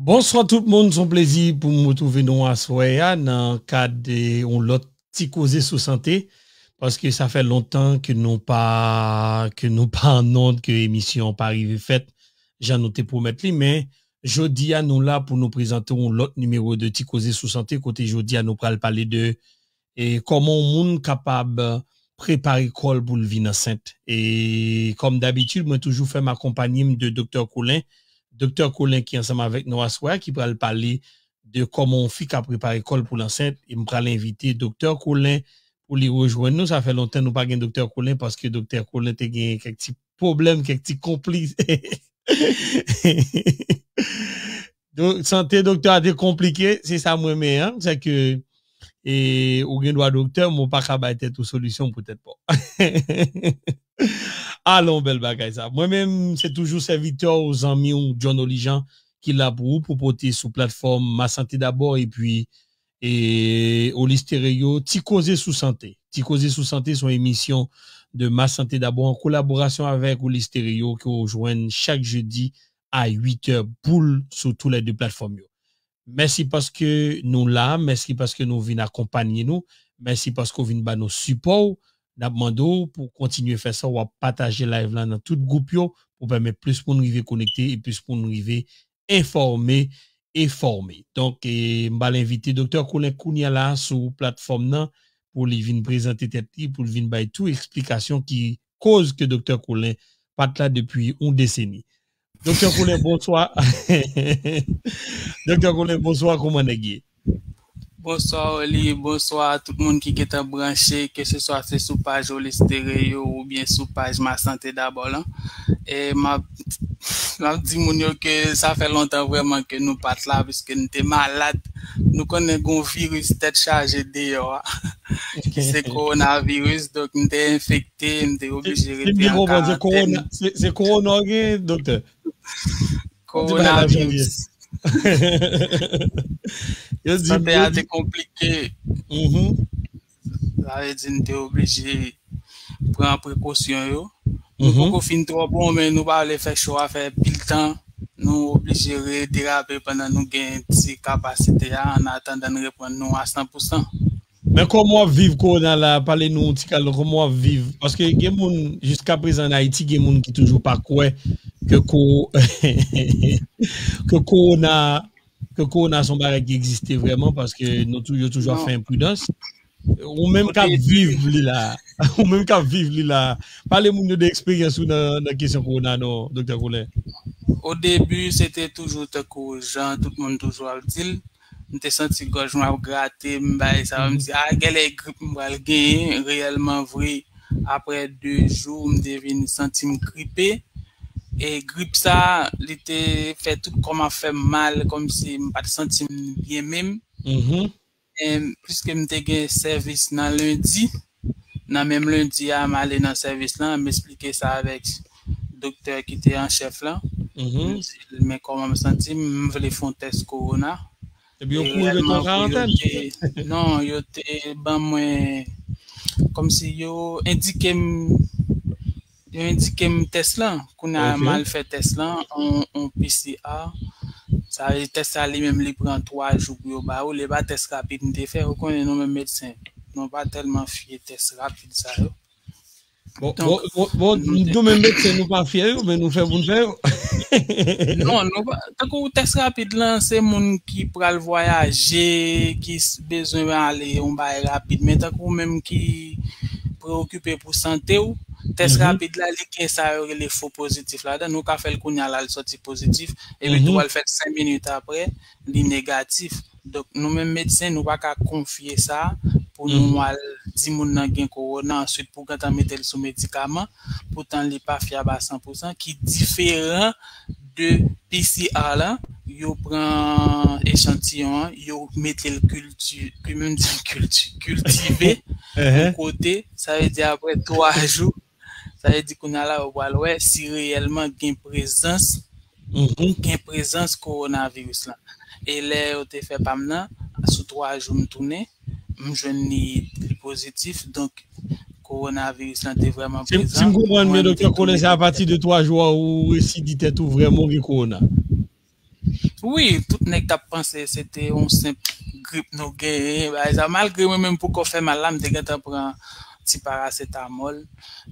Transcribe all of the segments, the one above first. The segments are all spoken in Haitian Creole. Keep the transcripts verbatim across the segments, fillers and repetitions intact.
Bonswa tout moun, se yon plezi pou m retwouve nou aswè a nan kad de yon lòt ti koze sou sante, paske sa fè lontan ke nou pa, ke nou pa an nòd, ke emisyon an pa rive fèt jan nou te pwomèt li, men jodi a nou la pou nou prezante yon lòt nimewo de ti koze sou sante, kote jodi a nou pral pale de e kòman yon moun kapab prepare kò l pou l vin ansent. E kòm dabitid, mwen toujou fè m akonpanye m de Doktè Colin. Doktè Colin ki ansanm avèk nou aswè a, ki pral pale de kòman yon fi ka prepare kò l pou l ansent. E m pral envite Doktè Colin pou li rejwenn nou. Sa fè lontan nou pa gen Doktè Colin paske Doktè Colin te gen kèk ti pwoblèm, kèk ti konpli. Donk, sante doktè a te konplike, se sa m renmen an, se ke e, ou gen dwa doktè, men ou pa ka bay tèt ou solisyon pou tèt pa w. Alon, bèl bagay sa. Mwen menm, se toujou sèvitè w, zanmi w, John Olijan, ki la pou ou, pou pote sou platfòm Ma Santé D'abord, epi e, Oli Stereo, Ti Koze sou Sante. Ti Koze sou Sante, se yon emisyon de Ma Santé D'abord an kolaborasyon avèk Oli Stereo ke w jwenn chak jedi a uit è boul sou tou lè de platfòm yo. Mèsi paske nou la, mèsi paske nou vin akonpanye nou, mèsi paske w vin ba nou sipò w. N ap mande w pou w kontinye fè sa, w ap pataje live la nan tout gwoup yo pou pèmèt plis moun rive konekte e plis moun rive enfòme e fòme. Donk, e, m pral envite Doktè Colin kounye a la sou platfòm nan pou li vin prezante tèt li, pou li vin bay tou eksplikasyon ki koz ke Doktè Colin pa t la depi yon deseni. Doktè Colin, bonswa. Doktè Colin, bonswa, kòman nèg ye? Bonswa, Oli. Bonswa a tout moun ki gentan branche, ke se swa se sou paj Oli Stereo oubyen sou paj Ma Santé D'abord lan. E m ap, m ap di moun yo ke sa fè lontan vrèman ke nou pa t la, piske n te malad. Nou konnen gen yon viris tèt chaje deyò a, ki se kowonaviris. Donk, m te enfekte, m te oblije rete an karantèn. Se, se kowona w gen, doktè? Kowonaviris. Yo di sante a te konplike. Sa vle di n te oblije pran prekosyon yo. Nou poko fin twò bon, men nou pa vle fè cho a fè pil tan. Nou oblije rederape pandan nou gen ti kapasite a, an atandan n reprann nou a san pou san. Men kòman w ap viv kowona la? Pale nou yon ti kal, kòman w ap viv? Paske gen moun, jiska prezan an Ayiti, gen moun ki toujou pa kwè ke ko-, ke kowona, ke kowona se yon bagay ki egziste vrèman, paske nou tou-, yo toujou ap fè enpridans. Ou menm k ap viv li la, ou menm k ap viv li la, pale moun yo de eksperyans ou nan, nan kesyon kowona non, Doktè Colin. O debi, se te toujou tankou jan tout moun toujou ap di l. M te santi gòj mwen ap grate m, bagay sa yo. M di, a, genlè e grip m pral genyen. Reyèlman vre, aprè de jou, m te vin santi m gripe. E grip sa, li te fè tout kò m ap fè m mal, kòmsi m pa t santi m byen menm. Men, piske m te gen sèvis nan lendi, nan menm lendi a, m ale nan sèvis lan, m eksplike sa avèk doktè ki te an chèf lan. M di l, men kòman m santi m, m vle fè yon tès kowona. Epi yo kouri met w an karantèn? Non, yo te ban mwen, kòmsi yo endike m, yo endike m tès lan. Kounye a, m al fè tès lan, on, on P C R. Sa vle di tès la li menm li pran twa jou pou yo ba ou. Li pa tès rapid m te fè. Ou konnen nou menm medsen, nou pa tèlman fye tès rapid sa yo. Bon, bon, bon, bon, nou menm medsen, nou pa fye yo, men nou fè pou n fè yo. Non, nou pa, tankou tès rapid lan, se moun ki pral vwayaje, ki s-, bezwen ale yon bagay rapid. Men tankou ou menm ki preokipe pou sante w, tès rapid la, li gen sa yo rele fo pozitif ladan. Nou ka fè l kounye a la, l sòti pozitif, epi tou al fè l senk minit aprè, li negatif. Donk, nou menm medsen, nou pa ka konfye sa pou nou al di moun nan gen kowona, answit pou gentan mete l sou medikaman, poutan li pa fyab a san pou san, ki diferan de P C R la. Yo pran echantiyon an, yo mete l kilti-, ki menm di kilti-, kiltive yon kote, sa vle di aprè twa jou, sa vle di kounye a la, yo pral wè si reyèlman gen prezans, gen prezans kowonaviris lan. E lè yo te fè pa m nan, sou twa jou m tounen, m jwenn li, li pozitif, donk kowonaviris lan te vrèman prezan. Si m konprann byen, doktè Colin, se apati de twa jou a ou resi di tèt ou vrèman ou gen kowona. Wi, tout nèg t ap panse se te yon senp grip nou genyen, bagay sa. Malgre mwen menm pou kò fè mal la, m te gentan pran ti parasetamòl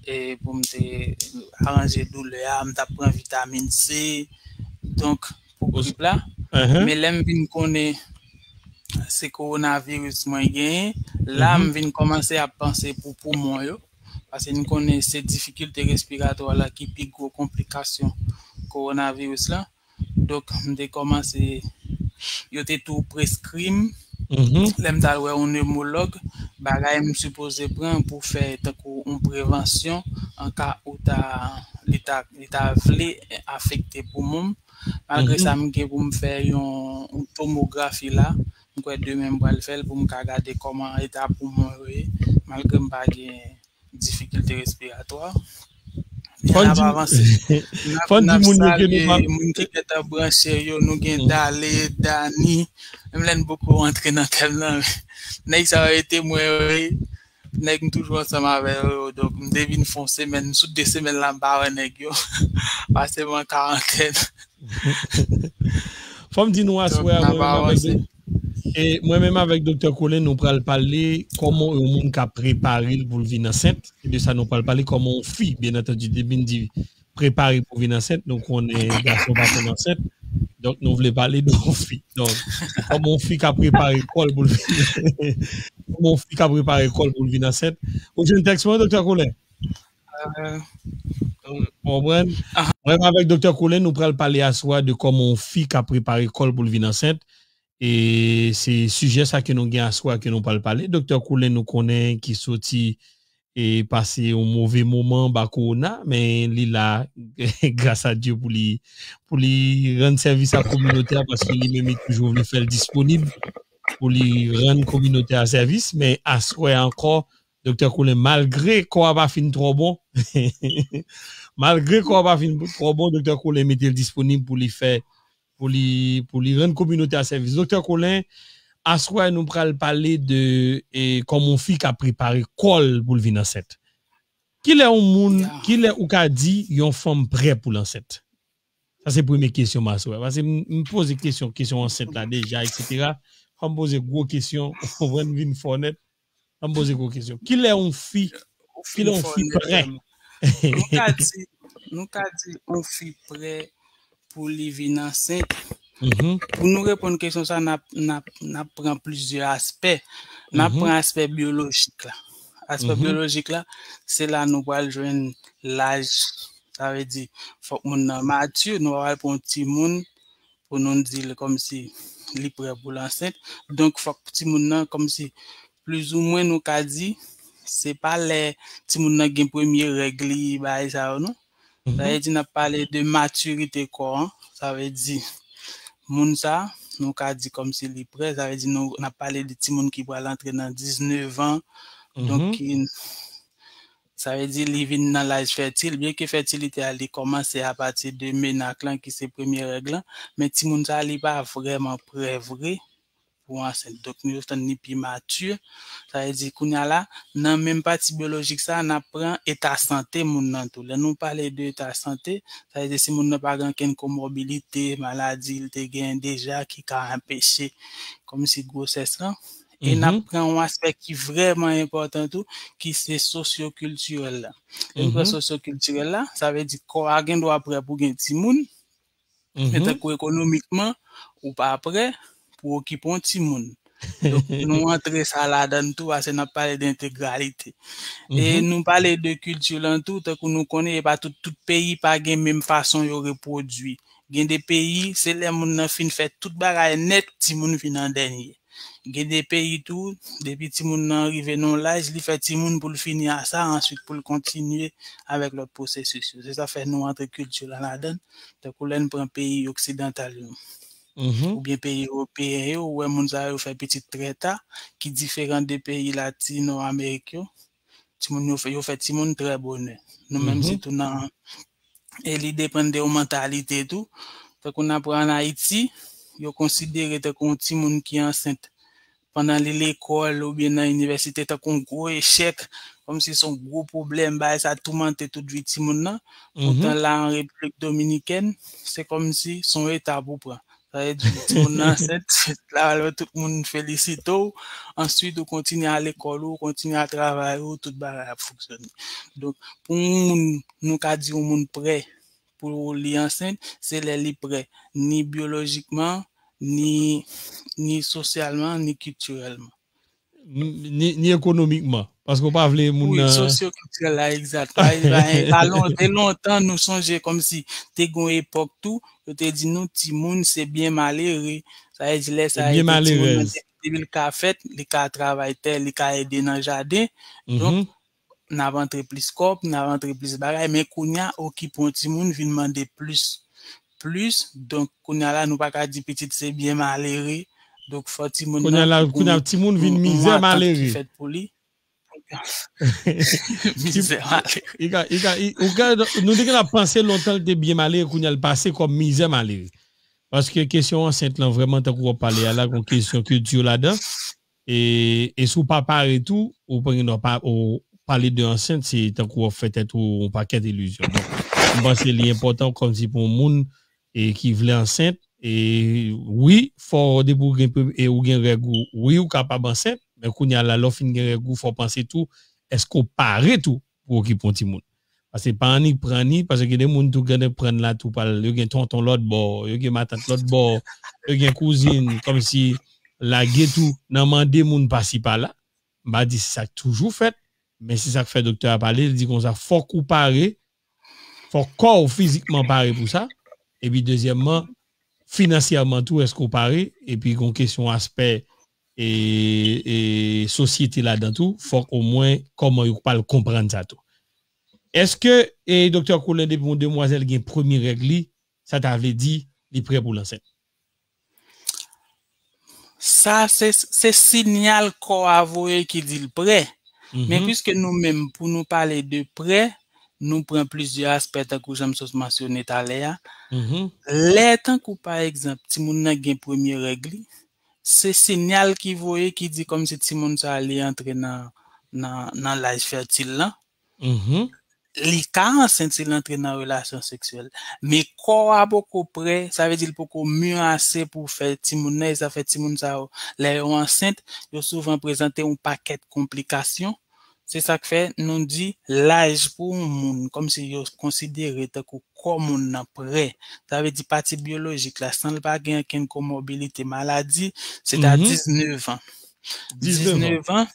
e pou m te aranje doulè a, m t ap pran vitamin C. Donk, pou grip la. Men lè m vin konnen se kowonaviris mwen genyen, la m vin kòmanse ap panse pou poumon yo. Paske n konnen se difikilte respiratwa la ki pi gwo konplikasyon kowonaviris la. Donk, m te kòmanse, yo te tou preskri m, lè m t al wè yon nemwològ, bagay m sipoze pran pou fè tankou yon prevansyon, an ka ou ta, li ta, li ta vle afekte poumon m. Malgre sa, m gen pou m fè yon, yon tomografi la. M kwè demen m pral fè l pou m ka gade kòman eta poumon yo ye. Malgre m pa gen difikilte respiratwa. Men n ap avanse. N ap, n ap salye moun ki gentan branche yo, nou gen Dale, Dani. Menm lè n poko rantre nan tèm nan, nèg sa yo e temwen yo ye. Nèg m toujou ansanm avè yo, donk m te vin fè yon semèn, sou de semèn la m pa wè nèg yo. Pase m an karantèn. Fò m di nou aswè a, mwen menm avèk, e, mwen menm avèk Doktè Colin, nou pral pale kòman yon moun ka prepare l pou l vin ansent. E de sa nou pral pale kòman yon fi, byen antandi, depi n di prepare pou vin ansent, nou konnen gason pa konn ansent. Donk, nou vle pale de yon fi. Donk, kòman yon fi ka prepare kò l pou l vin, kòman yon fi ka prepare kò l pou l vin ansent. Ou jwenn tèks mwen, Doktè Colin? Konprann? Mwen avèk Doktè Colin, nou pral pale aswè a de kòman yon fi ka prepare kò l pou l vin ansent. E se sijè sa ke nou gen aswè a ke nou pral pale. Doktè Colin, nou konnen ki soti e pase yon move moman anba kowona, men li la, gras a Dye, pou li, pou li rann sèvis a kominote a, paske li menm li toujou vle fè l disponib pou li rann kominote a sèvis. Men aswè a ankò, Doktè Colin, malgre kò a pa fin twò bon, malgre kò a pa fin twò bon, Doktè Colin mete l disponib pou li fè, pou li, pou li rann kominote a sèvis. Doktè Colin, aswè a nou pral pale de e, kòman yon fi ka prepare kò l pou l vin ansent. Kilè yon moun, kilè ou ka di yon fanm prè pou l ansent? Sa se premye kesyon m aswè a. Paske m, m poze kesyon, kesyon ansent la deja, etsetera. Fò m poze gwo kesyon, ou konprann, vin fò nèt. Fò m poze gwo kesyon. Kilè yon fi, kilè yon fi prè? Nou ka di, nou ka di yon fi prè pou li vin ansent. Pou nou reponn kesyon sa, n ap, n ap, n ap pran plizyè aspè. N ap pran aspè byolojik la. Aspè byolojik la, se la nou pral jwenn laj. Sa vle di, fòk moun nan mati, nou pa pral pran yon timoun pou nou di l kòmsi li prè pou l ansent. Donk, fòk timoun nan kòmsi plizoumwen nou ka di, se pa lè timoun nan gen premye règ li, bagay sa yo, non. Sa vle di n ap pale de matirite kò an. Sa vle di moun sa, nou ka di kòmsi li prè, sa vle di nou, n ap pale de timoun ki pral antre nan diznèf an. Donk, ki, sa vle di li vin nan laj fètil, byenke fètilite a li kòmanse apati de menak lan, ki se premye règ lan, men timoun sa, li pa vrèman prè vre pou ansent. Donk, nou yo tann li pi mati. Sa vle di, kounye a la, nan menm pati byolojik sa, n ap pran eta sante moun nan tou. Lè nou pale de eta sante, sa vle di si moun nan pa gen ankenn komòbilite, maladi li te gen deja ki ka anpeche kòmsi gwosès lan. E n ap pran yon aspè ki vrèman enpòtan tou, ki se sosyokiltirèl la. Lè n pran sosyokiltirèl la, sa vle di kò a gen dwa prè pou gen timoun, men tankou ekonomikman, ou pa prè pou okipe yon timoun. Donk, nou antre sa ladan tou, paske n ap pale de entegralite. E nou pale de kilti lan tou, tankou nou konnen, e pa tout, tout peyi pa gen menm fason yo repwodui. Gen de peyi, se lè moun nan fin fè tout bagay nèt, timoun vin an dènye. Gen de peyi tou, depi timoun nan rive nan yon laj, li fè timoun pou l fini a sa, answit pou l kontinye avèk lòt pwosesis yo. Se sa fè nou antre kilti lan ladan, tankou lè n pran peyi oksidantal yo. Oubyen peyi ewopeyen yo, ou wè moun sa yo fè pitit trè ta, ki diferan de peyi latino amerik yo. Timoun yo fè, yo fè timoun trè bonè. Nou menm sitou nan, e li depann de yon mantalite tou. Tankou n ap pran an Ayiti, yo konsidere tankou yon timoun ki ansent pandan li lekòl oubyen nan inivèsite tankou yon gwo echèk, kòmsi se yon gwo pwoblèm, bagay sa toumante tout vi timoun nan. Poutan la an Repiblik Dominikèn, se kòmsi se yon etap ou pran. Sa vle di, timoun nan ansent, la, lè tout moun felisite w, answit ou kontinye al lekòl ou, ou kontinye al travay ou, tout bagay ap fonksyone. Donk, pou yon moun, nou ka di yon moun prè pou li ansent, se lè li prè, ni byolojikman, ni, ni sosyalman, ni kiltirèlman. Ni, ni ekonomikman. Paske w pa vle moun Wi, nan. Sosyokiltirèl la, egzat. Pa, pa, pa lon-, te lontan, nou sonje kòmsi te gen yon epòk tou, yo te di nou, timoun se byen malere. Sa vle di, lè sa, Byen epi timoun malere. Nan, depi, depi l ka fèt, li ka travay tè, li ka ede nan jaden. Donk, Mhm. n ap antre plis kòb, n ap antre plis bagay, men kounye a, okipe yon timoun vin mande plis, plis. Donk, kounye a la, nou pa ka di pitit se byen malere. Donk, fò timoun Kounye a nan la, gen kounye a yon, timoun vin yon, yon mizè atant malere. Ki fèt pou li. Mizè malere. I ka, i ka, i, ou ka, nou te gentan panse lontan l te byen malere, kounye a l pase kòm mizè malere. Paske kesyon ansent lan, vrèman, tankou w ap pale a la, gon kesyon kilti ladan. E, e si w pa pare tou, ou pa gen dwa pa, ou pale de ansent, se tankou w ap fè tèt ou yon pakèt ilizyon. Donk, m panse li enpòtan kòmsi pou yon moun e ki vle ansent, e wi, fò depi ou gen, pre- e ou gen règ ou, wi, ou kapab ansent, men kounye a la, lè w fin gen règ ou, fò w panse tou, èske w pare tou pou okipe yon timoun? Paske pa annik pran ni, paske gen de moun tou gen de pran la tou pral, yo gen tonton lòt bò, yo gen matant lòt bò, yo gen kouzin, kòmsi lage tou nan mande moun pasi pala. M pa di se sa k toujou fèt, men se sa k fè doktè a pale, li di konsa, fòk ou pare, fòk kò w fizikman pare pou sa, epi dezyèmman, finansyèman tou, èske w pare, epi gon kesyon aspè e, e sosyete ladan tou, fòk omwen kòman yo pral konprann sa tou. Èske e, doktè Colin, depi yon demwazèl gen premye règ li, sa ta vle di li prè pou l ansent? Sa, se, se sinyal kò a voye ki di l prè. Men piske nou menm, pou nou pale de prè, nou pran plizyè aspè, tankou jan m sot mansyone talè a. Lè, tankou pa egzanp, timoun nan gen premye règ li, se sinyal ki voye ki di kòmsi timoun sa a, li antre nan, nan, nan laj fètil lan. Li ka ansent si l antre nan relasyon seksyèl. Men kò a poko prè, sa vle di l poko mi ase pou fè timoun nan, e sa fè timoun sa yo, lè yo ansent, yo souvan prezante yon pakèt konplikasyon. Se sa k fè nou di laj pou yon moun, kòmsi yo konsidere tankou kò moun nan prè. Sa vle di pati byolojik la, san l pa gen okenn komòbilite, maladi, se ta diznèf an. Diznèf an,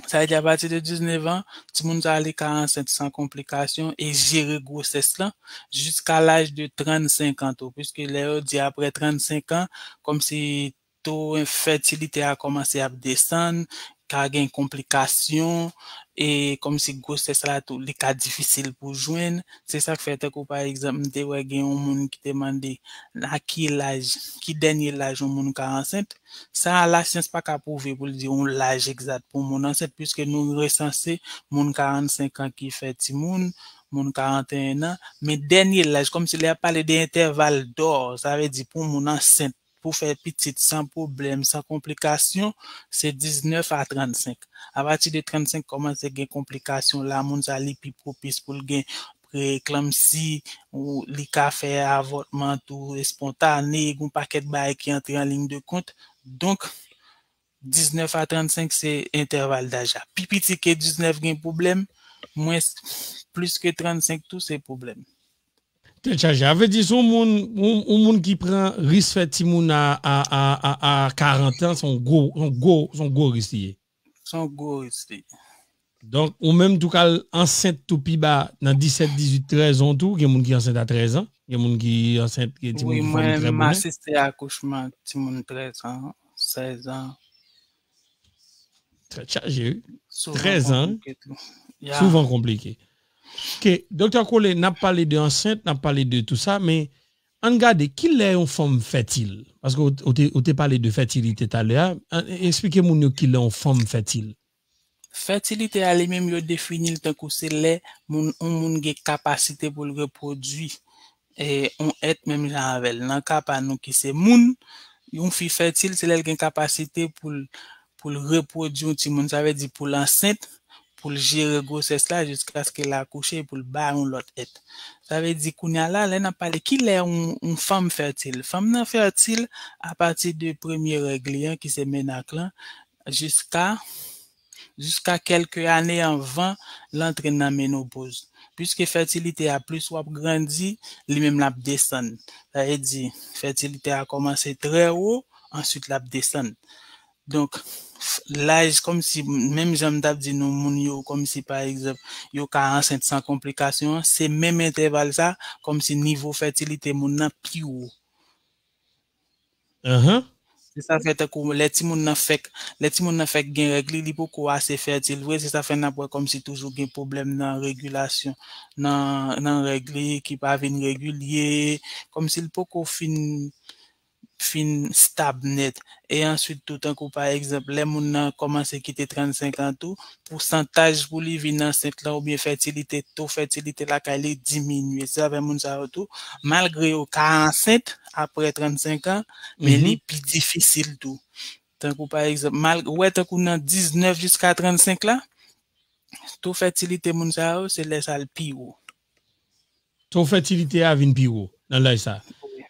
sa vle di apati de diznèf an, timoun sa a li ka ansent san konplikasyon e jere gwosès lan jiska laj de trannsenk an tou, piske lè yo di apre trannsenk an, kòmsi to fètilite a kòmanse ap desann, ka gen konplikasyon, e kòmsi gwosès la tou, li ka difisil pou jwenn. Se sa k fè, tankou pa egzanp, m te wè gen yon moun ki te mande a ki laj, ki dènye laj yon moun ka ansent. Sa a, lasyans pa ka pwouve pou l di yon laj egzat pou moun ansent, piske nou resanse moun karannsenk an ki fè timoun, moun karanteyen an, men dènye laj, kòmsi lè y ap pale de entèval dò, sa vle di pou moun ansent, pou fè pitit san pwoblèm, san konplikasyon, se diznèf a trannsenk. Apati de trannsenk, kòmanse gen konplikasyon, la moun sa li pi pwopis pou l gen preeklanpsi, ou li ka fè avòtman tou espontane, gen yon pakèt bagay ki antre an liy de kont. Donk, diznèf a trannsenk se entèval daj la. Pi piti ke diznèf gen pwoblèm, mwens, plis ke trannsenk tou se pwoblèm. Tèt chaje. A vle di, se yon moun, yon, yon moun ki pran risk fè timoun a, a, a, a, a karant an, se yon gwo, yon gwo, se yon gwo risk li ye. Se yon gwo risk li ye. Donk, ou menm tou ka al ansent tou pi ba nan disèt, dizuit, trèz an tou. Gen moun ki ansent a trèz an. Gen moun ki ansent, gen timoun Wi, ki fè mwen trè menm m bonnen. Asiste akouchman timoun trèz an, sèz an. Tèt chaje, wi. Souvan Trèz an, wi. Konplike tou. Ya. Souvan konplike. Ok, Doktè Colin, n ap pale de ansent, n ap pale de tou sa, men ann gade, kilè yon fanm fètil? Paske ou, ou te, ou te pale de fètilite talè a. An, eksplike moun yo kilè yon fanm fètil. Fètilite a li menm, yo defini l tankou se lè moun, yon moun gen kapasite pou l repwodui, e, yon èt menm jan avè l. Nan ka pa nou ki se moun, yon fi fètil, se lè l gen kapasite pou l, pou l repwodui yon timoun. Sa vle di pou l ansent, pou l jere gwosès la jiskaske l akouche, pou l ba yon lòt èt. Sa vle di, kounye a la, lè n ap pale, kilè yon, yon fanm fètil? Fanm nan fètil apati de premye règ li an, ki se menak lan, jiska, jiska kèlke ane anvan l antre nan menopoz. Piske fètilite a, plis w ap grandi, li menm l ap desann. Sa vle di, fètilite a kòmanse trè wo, answit l ap desann. Donk, f- laj, kòmsi, menm jan m t ap di nou, moun yo, kòmsi, pa egzanp, yo ka ansent san konplikasyon, se menm entèval sa, kòmsi nivo fètilite moun nan pi wo. Ahan. Se sa fè tankou lè timoun nan fèk, lè timoun nan fèk gen règ li, li poko ase fètil vre, se sa fè n ap wè kòmsi toujou gen pwoblèm nan regilasyon, nan, nan règ li ki pa vin regilye, kòmsi l poko fin, fin stab nèt. E answit tou, tankou pa egzanp, lè moun nan kòmanse kite trannsenk an tou, pousantaj pou li vin ansent lan oubyen fètilite, to fètilite lakay li diminye. Se sa fè moun sa yo tou, malgre yo ka ansent apre trannsenk an, men li pi difisil tou. Tankou pa egzanp, mal, ou wè tankou nan diznèf jiska trannsenk la, to fètilite moun sa yo, se lè sa l pi wo. To fètilite a vin pi wo nan laj sa.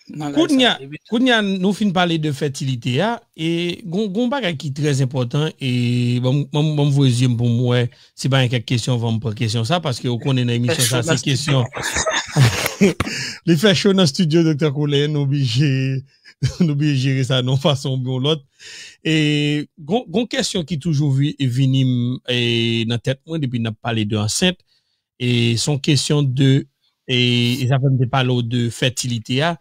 Nan laj sa. Kounye a, kounye a nou fin pale de fètilite a, e gon, gon bagay ki trè enpòtan, e ban m, ban m, ban m voye zye m pou m wè si pa gen kèk kesyon, van m pran kesyon sa, paske ou konnen nan emisyon sa, se kesyon. Li fè cho nan estidyo, Doktè Colin, nou oblije, nou oblije jere sa nan yon fason oubyen yon lòt. E gon, gon kesyon ki toujou vi- vini m, e, nan tèt mwen depi n ap pale de ansent, e se yon kesyon de, e, e sa fè m te pale w de fètilite a,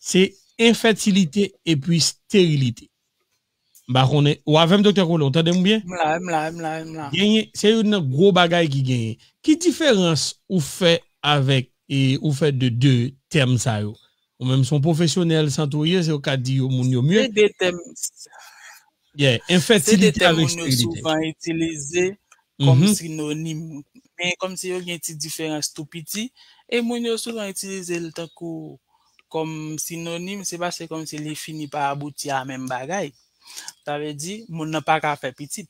se enfètilite epi sterilite. M pa konnen, ou avè m, Doktè Colin, ou tande m byen? M la, m la, m la, m la. Genyen, se youn nan gwo bagay ki genyen. Ki diferans ou fè avèk, e ou fè de de tèm sa yo? Ou menm se yon pwofesyonèl sante ou ye, se ou ka di yo moun yo mye. Se de tèm, Yeah, se de enfètilite tèm avèk moun yo sterilite. Souvan itilize kòm Mhm. sinonim. Men kòmsi yo gen ti diferans tou piti, e moun yo souvan itilize l tankou kòm sinonim, se paske kòmsi li fini pa abouti a menm bagay. Sa vle di, moun nan pa ka fè pitit.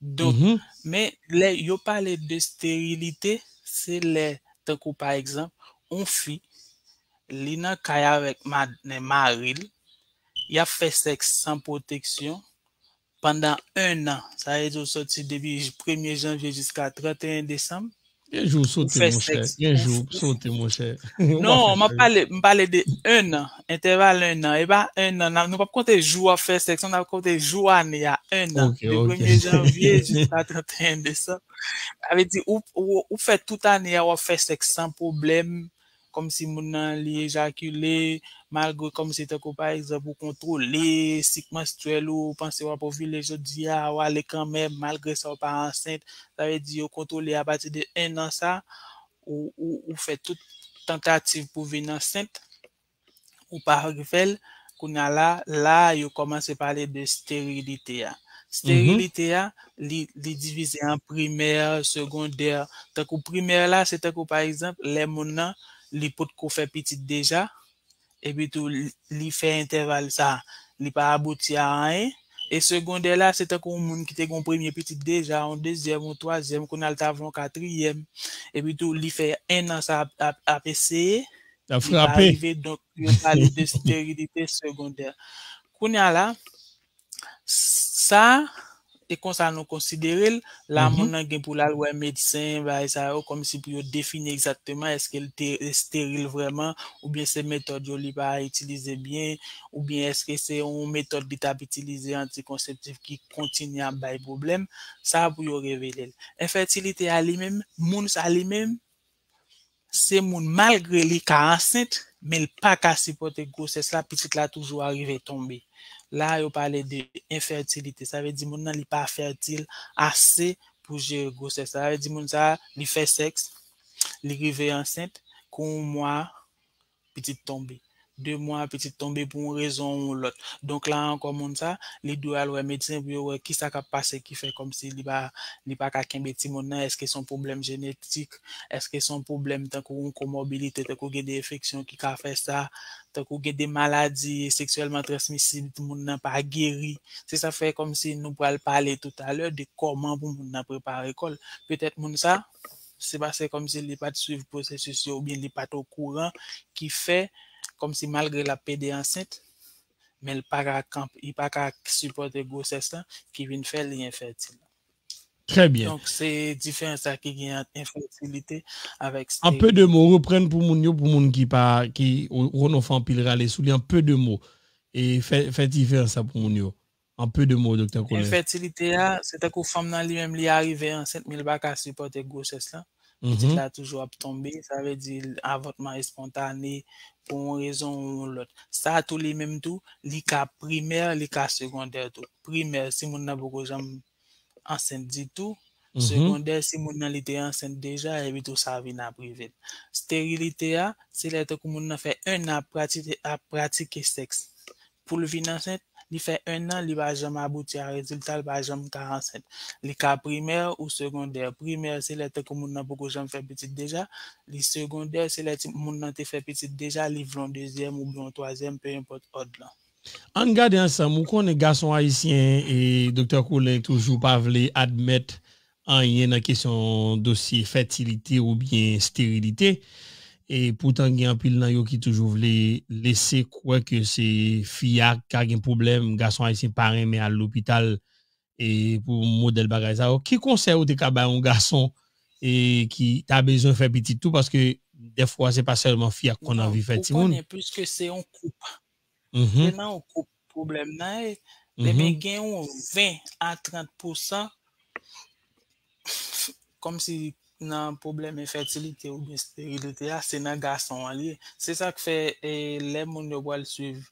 Donk, Mhm. men lè yo pale de sterilite, se lè, tankou pa egzanp, yon fi, li nan kay avèk mad- mari l, y ap fè sèks san pwoteksyon pandan en an. Sa vle di, ou soti depi premye janvye jiska trannteyen desanm, Gen jou w sote, fè monchè. sèks, Gen ou- jou w sote, monchè. Non, m ap pale, m pale de en an, entèval en an. E pa en an, n ap- nou p ap konte jou w ap fè sèks, n ap konte jou ane a, en an. Ok, De ok. premye janvye jiska trannteyen desanm. Sa vle di, ou, ou, ou fè tout ane a, w ap fè sèks san pwoblèm, kòmsi moun nan li ejakile, malgre kòmsi tankou pa egzanp ou kontwole sik manstwèl ou, ou panse w ap ovile jodi a, w ale kanmenm, malgre sa w pa ansent, sa vle di yo kontwole apati de en an sa, ou, ou, ou fè tout tantativ pou vin ansent, ou pa rive fè l, kounye a la, la yo kòmanse pale de sterilite a. Sterilite a, li, li divize an primè, segondè. Tankou primè la, se tankou pa egzanp, lè moun nan, li potko fè pitit deja, epi tou li, li fè entèval sa, li pa abouti a anyen. E segondè la, se tankou yon moun ki te gen yon premye pitit deja, yon dezyèm, yon twazyèm, kounye a l ta vle yon katriyèm. Epi tou, li fè en an sa ap, ap, ap eseye, L ap li pa frape. Rive, donk yo pale de sterilite segondè. Kounye a la, sa, e konsa nou konsidere l, la moun nan gen pou l al wè medsen, bagay sa yo, kòmsi pou yo defini egzakteman èske l te esteril vrèman, oubyen se metòd yo li pa itilize byen, oubyen èske se yon metòd li t ap itilize antikonseptif ki kontinye ap bay pwoblèm, sa pou yo revele l. Enfètilite a li menm, moun sa li menm, se moun malgre li ka ansent, men l pa ka sipòte gwosès la, pitit la toujou a rive tonbe. La, yo pale de enfètilite. Sa vle di moun nan li pa fètil ase pou jere gwosès la. Sa vle di moun sa, li fè sèks, li rive ansent, kou yon mwa, pitit tonbe. de mwa, pitit tonbe pou yon rezon ou yon lòt. Donk la ankò, moun sa, li dwe al wè medsen pou yo wè kisa k ap pase ki fè kòmsi li pa, li pa ka kenbe timoun nan. Èske se yon pwoblèm jenetik? Èske se yon pwoblèm tankou yon komòbidite, tankou gen de enfeksyon ki ka fè sa, tankou gen de maladi seksyèlman transmisib, moun nan pa geri? Se sa fè kòmsi nou pral pale toutalè de kòman pou moun nan prepare kò l. Petèt moun sa, se paske kòmsi li pa t swiv pwosesis yo oubyen li pa t okouran ki fè kòmsi malgre l ap pede ansent, men l pa ka kanp, li pa ka sipòte gwosès lan ki vin fè li enfètil. Trè byen. Donk, se diferans sa ki gen ant enfètilite avèk An pe de mo, reprann pou moun yo, pou moun ki pa, ki, ou, ou konnen w fè anpil rale sou li, an pe de mo. E fè, fè diferans sa pou moun yo. An pe de mo, Doktè Colin. Enfètilite a, se tankou fanm nan li menm, li arive ansent, men li pa ka sipòte gwosès lan. Pitit la toujou ap tonbe, sa vle di avòtman espontane pou yon rezon ou yon lòt. Sa tou li menm tou, li ka primè, li ka segondè tou. Primè, si moun nan poko janm ansent ditou. Segondè, si moun nan li te ansent deja, epi tou sa vin ap rive l. Sterilite a, se lè tankou moun nan fè en an ap pratike, ap pratike sèks. Pou l vin ansent, li fè en an, li pa janm abouti a rezilta, li pa janm ka ansent. Li ka primè ou segondè. Primè, se lè tankou moun nan poko janm fè pitit deja. Li segondè, se lè ti, moun nan te fè pitit deja, li vle yon dezyèm oubyen yon twazyèm, pe enpòt òd lan. Ann gade ansanm, ou konnen gason ayisyen e Doktè Colin toujou pa vle admèt anyen nan kesyon dosye fètilite oubyen sterilite. E poutan gen anpil nan yo ki toujou vle lese kwè ke se fi a k ka gen pwoblèm, gason ayisyen pa renmen al lopital e pou modèl bagay sa yo. Ki konsèy ou te ka bay yon gason e ki ta bezwen fè pitit tou? Paske dèfwa se pa sèlman fi a k konn anvi fè timoun. Ou konnen, piske se yon koup. Se nan yon koup pwoblèm nan ye. Ebyen, gen yon ven a trant pousan kòmsi nan pwoblèm enfètilite oubyen sterilite a, se nan gason an li ye. Se sa k fè, e, lè moun yo pral swiv,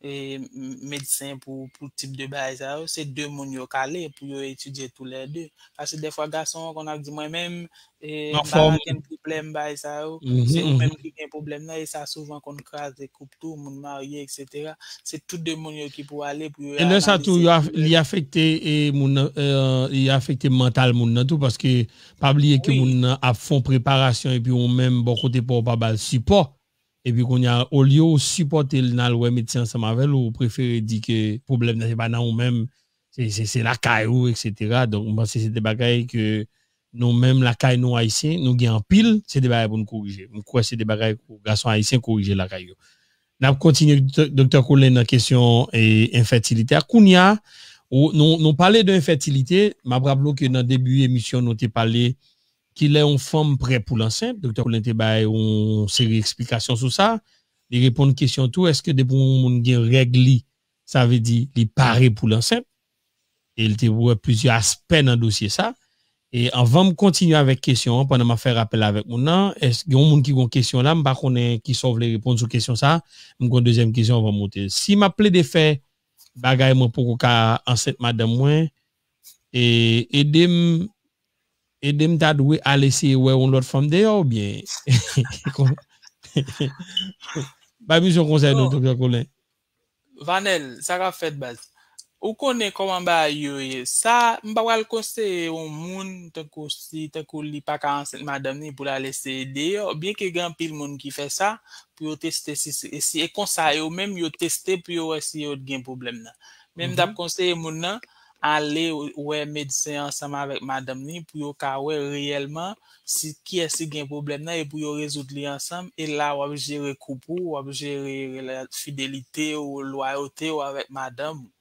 e, m-, medsen pou, pou tip de bagay sa yo, se de moun yo k ale pou yo etidye toulède. Paske dèfwa gason an konn ap di, "Mwen menm, e, m pa gen pwoblèm bagay sa yo." Se ou menm ki gen pwoblèm nan, e sa souvan konn kraze koup tou, moun marye, etsetera. Se tout de moun yo ki pou ale pou yo analize. E lè sa tou, yo af-, li afekte, e, moun nan, e, li afekte mantal moun nan tou, paske pa bliye ke moun nan ap fè yon preparasyon epi ou menm bò kote pa w pa ba l sipò. Epi kounye a, olye ou sipòte l nan al wè medsen ansanm avè l, ou prefere di ke pwoblèm nan se pa nan ou menm, se, se, se lakay ou, etsetera. Donk, m panse se de bagay ke nou menm lakay nou ayisyen, nou gen anpil, se de bagay pou n korije. M kwè se de bagay pou gason ayisyen korije lakay yo. N ap kontinye, Doktè, Doktè Colin, nan kesyon, e, enfètilite a. Kounye a, ou, nou, nou pale de enfètilite, m ap raple w ke nan debi emisyon, nou te pale kilè yon fanm prè pou l ansent. Doktè Colin te bay yon seri eksplikasyon sou sa. Li reponn kesyon tou, èske depi yon moun gen règ li, sa vle di li pare pou l ansent? E l te wè plizyè aspè nan dosye sa. E anvan m kontinye avèk kesyon an, pandan m ap fè rapèl avèk moun nan, èske gen yon moun ki gen yon kesyon la, m pa konnen kisa w vle reponn sou kesyon sa, m gen yon dezyèm kesyon anvan m moute. Si m ap plede fè bagay mwen poko ka ansent madanm mwen, e ede m, ede m ta dwe al eseye wè yon lòt fanm deyò oubyen? Bay misye yon konsèy non, Doktè Colin. Vanel, sa k ap fèt, baz? Ou konnen kòman bagay yo ye. Sa, m pa pral konseye yon moun tankou si, tankou li pa ka ansent madanm ni pou l al eseye deyò. Byenke gen anpil moun ki fè sa pou yo teste si, si, si e konsa yo menm yo teste pou yo wè si yo t gen pwoblèm nan. Men m t ap konseye moun nan ale wè medsen ansanm avèk madanm ni pou yo ka wè reyèlman si kiyès ki gen pwoblèm nan e pou yo rezoud li ansanm. E la w ap jere koup ou, w ap jere rela-, fidelite w, lwayote w avèk madanm ou.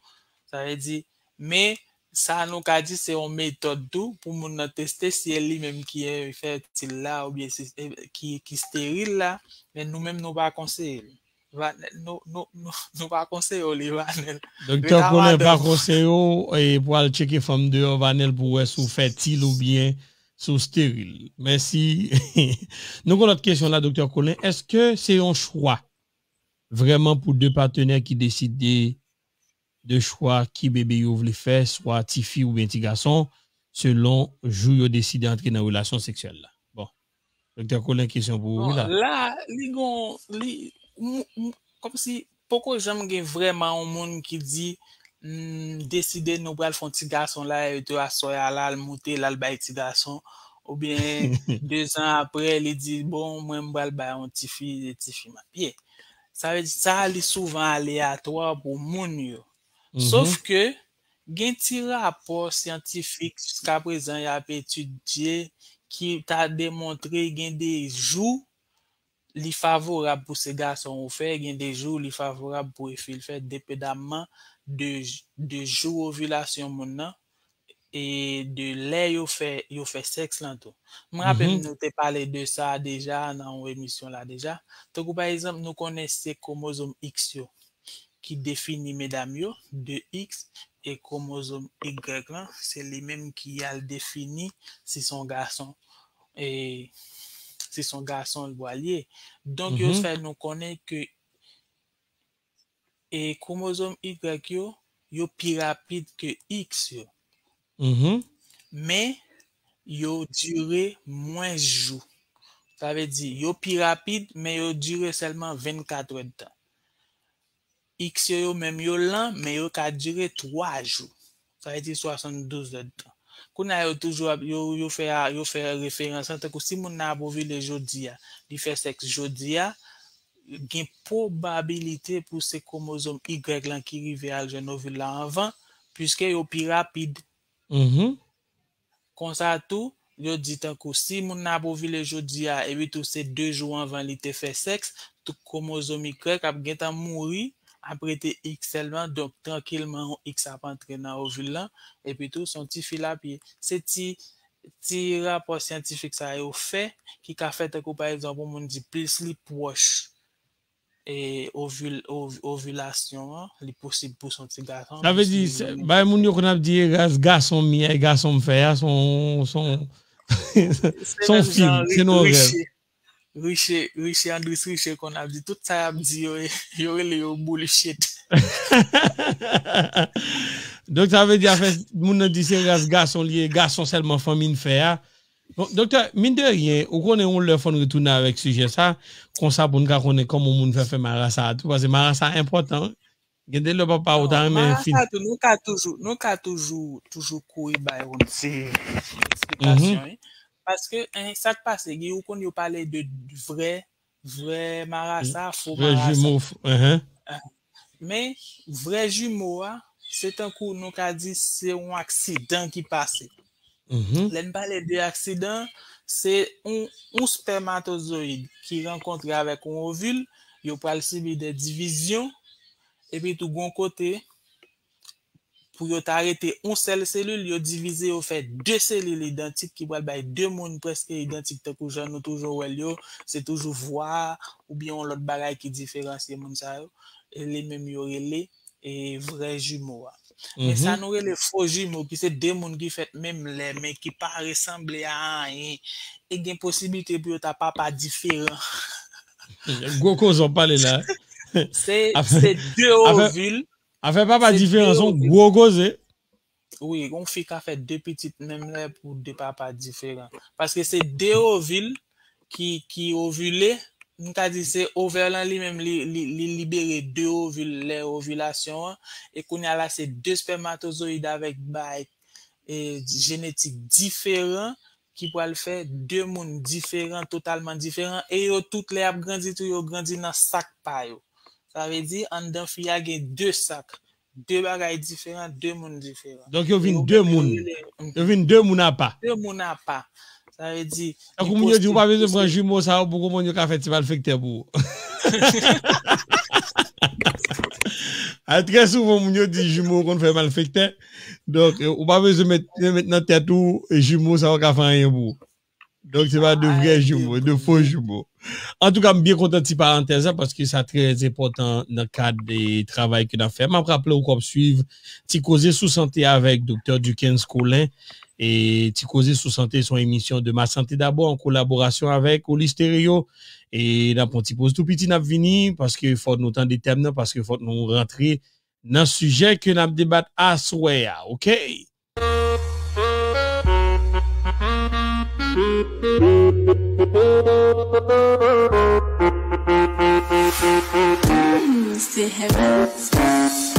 Sa vle di, men sa nou ka di se yon metòd tou pou moun nan teste si e li menm ki enfètil la oubyen si, e, ki, ki steril la, men nou menm nou pa konseye l. Vanel, nou, nou, nou, nou pa konseye w li, Vanel. Doktè Colin pa konseye w, e, pou al tcheke fanm deyò, Vanel, pou wè si w fètil oubyen si w steril. Mèsi. Nou gen lòt kesyon la, Doktè Colin. Èske se yon chwa vrèman pou de patenè ki deside de chwa ki bebe yo vle fè, swa tifi oubyen ti gason, selon jou yo deside antre nan relasyon seksyèl la? Bon. Doktè Colin, kesyon pou ou wi la. La, li gon, li, m, m, kòmsi poko janm gen vrèman yon moun ki di, "M deside nou pral fè yon ti gason la, e tou aswè a la, l moute, l al bay ti gason." Oubyen de zan apre, li di, "Bon, mwen, m pral bay yon ti fi, e ti fi m ap ye." Sa vle di, sa, li souvan aleyatwa pou moun yo. Sof ke, gen ti rapò syantifik jiskaprezan y ap etidye ki ta demontre gen de jou li favorab pou se gason ou fè, gen de jou li favorab pou e fi l fè, dependamman de, de jou ovilasyon moun nan e de lè yo fè, yo fè sèks lan tou. M raple m nou te pale de sa deja nan yon emisyon la deja. Tankou pa egzanp, nou konnen se kwomozòm X yo ki defini medam yo, de X, e kwomozòm Y lan, se li menm ki al defini si se yon gason, e si se yon gason l pral ye. Donk, yo fè nou konnen ke e kwomozòm Y yo, yo pi rapid ke X yo. Men, yo dire mwens jou. Sa vle di, yo pi rapid, men yo dire sèlman vennkat èdtan. X yo, yo menm, yo lan, men yo ka dire twa jou. Sa vle di swasanndouz èdtan. Kounye a, yo toujou ap, yo, yo fè, yo fè referans lan, tankou si moun nan ap ovile jodi a, li fè sèks jodi a, gen pwobabilite pou se kwomozòm Y lan ki rive al jwenn ovil la anvan, piske yo pi rapid. Konsa tou, yo di tankou si moun nan ap ovile jodi a, epi tou se de jou anvan li te fè sèks, tout kwomozòm Y ap gentan mouri, ap rete X sèlman, donk trankilman yon X ap antre nan ovil lan, epi tou se yon ti fi l ap ye. Se ti, ti rapò syantifik sa yo fè, ki ka fè tankou pa egzanp, yon moun di plis li pwòch e ovil, ov, ovilasyon an, li posib pou se yon ti gason. Sa vle di, se, bay moun yo konn ap di, e ras gason m ye, e gason m fè a, se yon, se yon, se yon fim, se yon rèv. Riche, Riche, Riche, Andris Riche konn ap di, tout sa y ap di yo, yo rele yo bullshit. Donk, sa vle di, afè moun nan di se ras gason li ye, gason sèlman fanmi n fè a. Bon, doktè, mine de rien, ou konnen yon lè fò n retounen avèk sijè sa, konsa pou n ka konnen kòman moun fè fè marasa a tou, paske marasa enpòtan, wi. Gen de lè papa ou ta renmen fin. Marasa tou, nou ka toujou, nou ka toujou, toujou kouri bay yon ti eksplikasyon, wi. Paske, en, sa k pase, gen, ou konn yo pale de vrè, vrè marasa, fo marasa. Vrè jimo, f-, enhen. Men, vrè jimo a, se tankou nou ka di se yon aksidan ki pase. Lè n pale de aksidan, se yon, yon spèmatozoyid ki rankontre avèk yon ovil, yo pral sibi de divizyon, epi tou gon kote, pou yo ta rete yon sèl selil, yo divize, yo fè de selil idantik ki pral bay de moun prèske idantik, tankou jan nou toujou wè l yo, se toujou vwa a, oubyen yon lòt bagay ki diferansye moun sa yo, e li menm yo rele, e vrè jimo a. Men sa nou rele fo jimo, ki se de moun ki fèt menm lè, men ki pa resanble a anyen, e gen posiblite pou yo ta papa diferan. Gwo koze w ap pale la. Se, se de ovil. Afè papa diferan, se yon gwo koze. Wi, yon fi ka fè de pitit menm lè pou de papa diferan. Paske se de ovil ki, ki ovile. M ka di se ovè lan li menm, li, li, li libere de ovil lè ovilasyon an. E kounye a la, se de spèmatozoyid avèk bay, e, jenetik diferan ki pral fè de moun diferan, totalman diferan. E yo tout lè y ap grandi tou, yo grandi nan sak pa yo. Sa vle di, anndan fi a gen de sak. De bagay diferan, de moun diferan. Donk, yo vin de moun. Yo vin de moun apa. De moun apa. Sa vle di, tankou moun yo di, ou pa bezwen pran jimo sa yo pou konprann yo ka fè ti malfektè pou ou. A, trè souvan, moun yo di jimo konn fè malfektè. Donk, ou pa bezwen met, met nan tèt ou, jimo sa yo ka fè anyen pou ou. Donk, se pa de vrè jimo, de fo jimo. Antouka, m byen kontan ti parantèz la, paske sa trè enpòtan nan kad de travay ke n ap fè. M ap raple w ke w ap swiv Ti Koze sou Sante avèk Doktè Duckens Colin. E Ti Koze sou Sante, se yon emisyon de Ma Santé D'abord, an kolaborasyon avèk Oli Stereo. E n ap pran ti poz tou piti, n ap vini, paske fòk nou tande tèm nan, paske fòk nou rantre nan sijè ke n ap debat aswè a, oke? Stay heavy.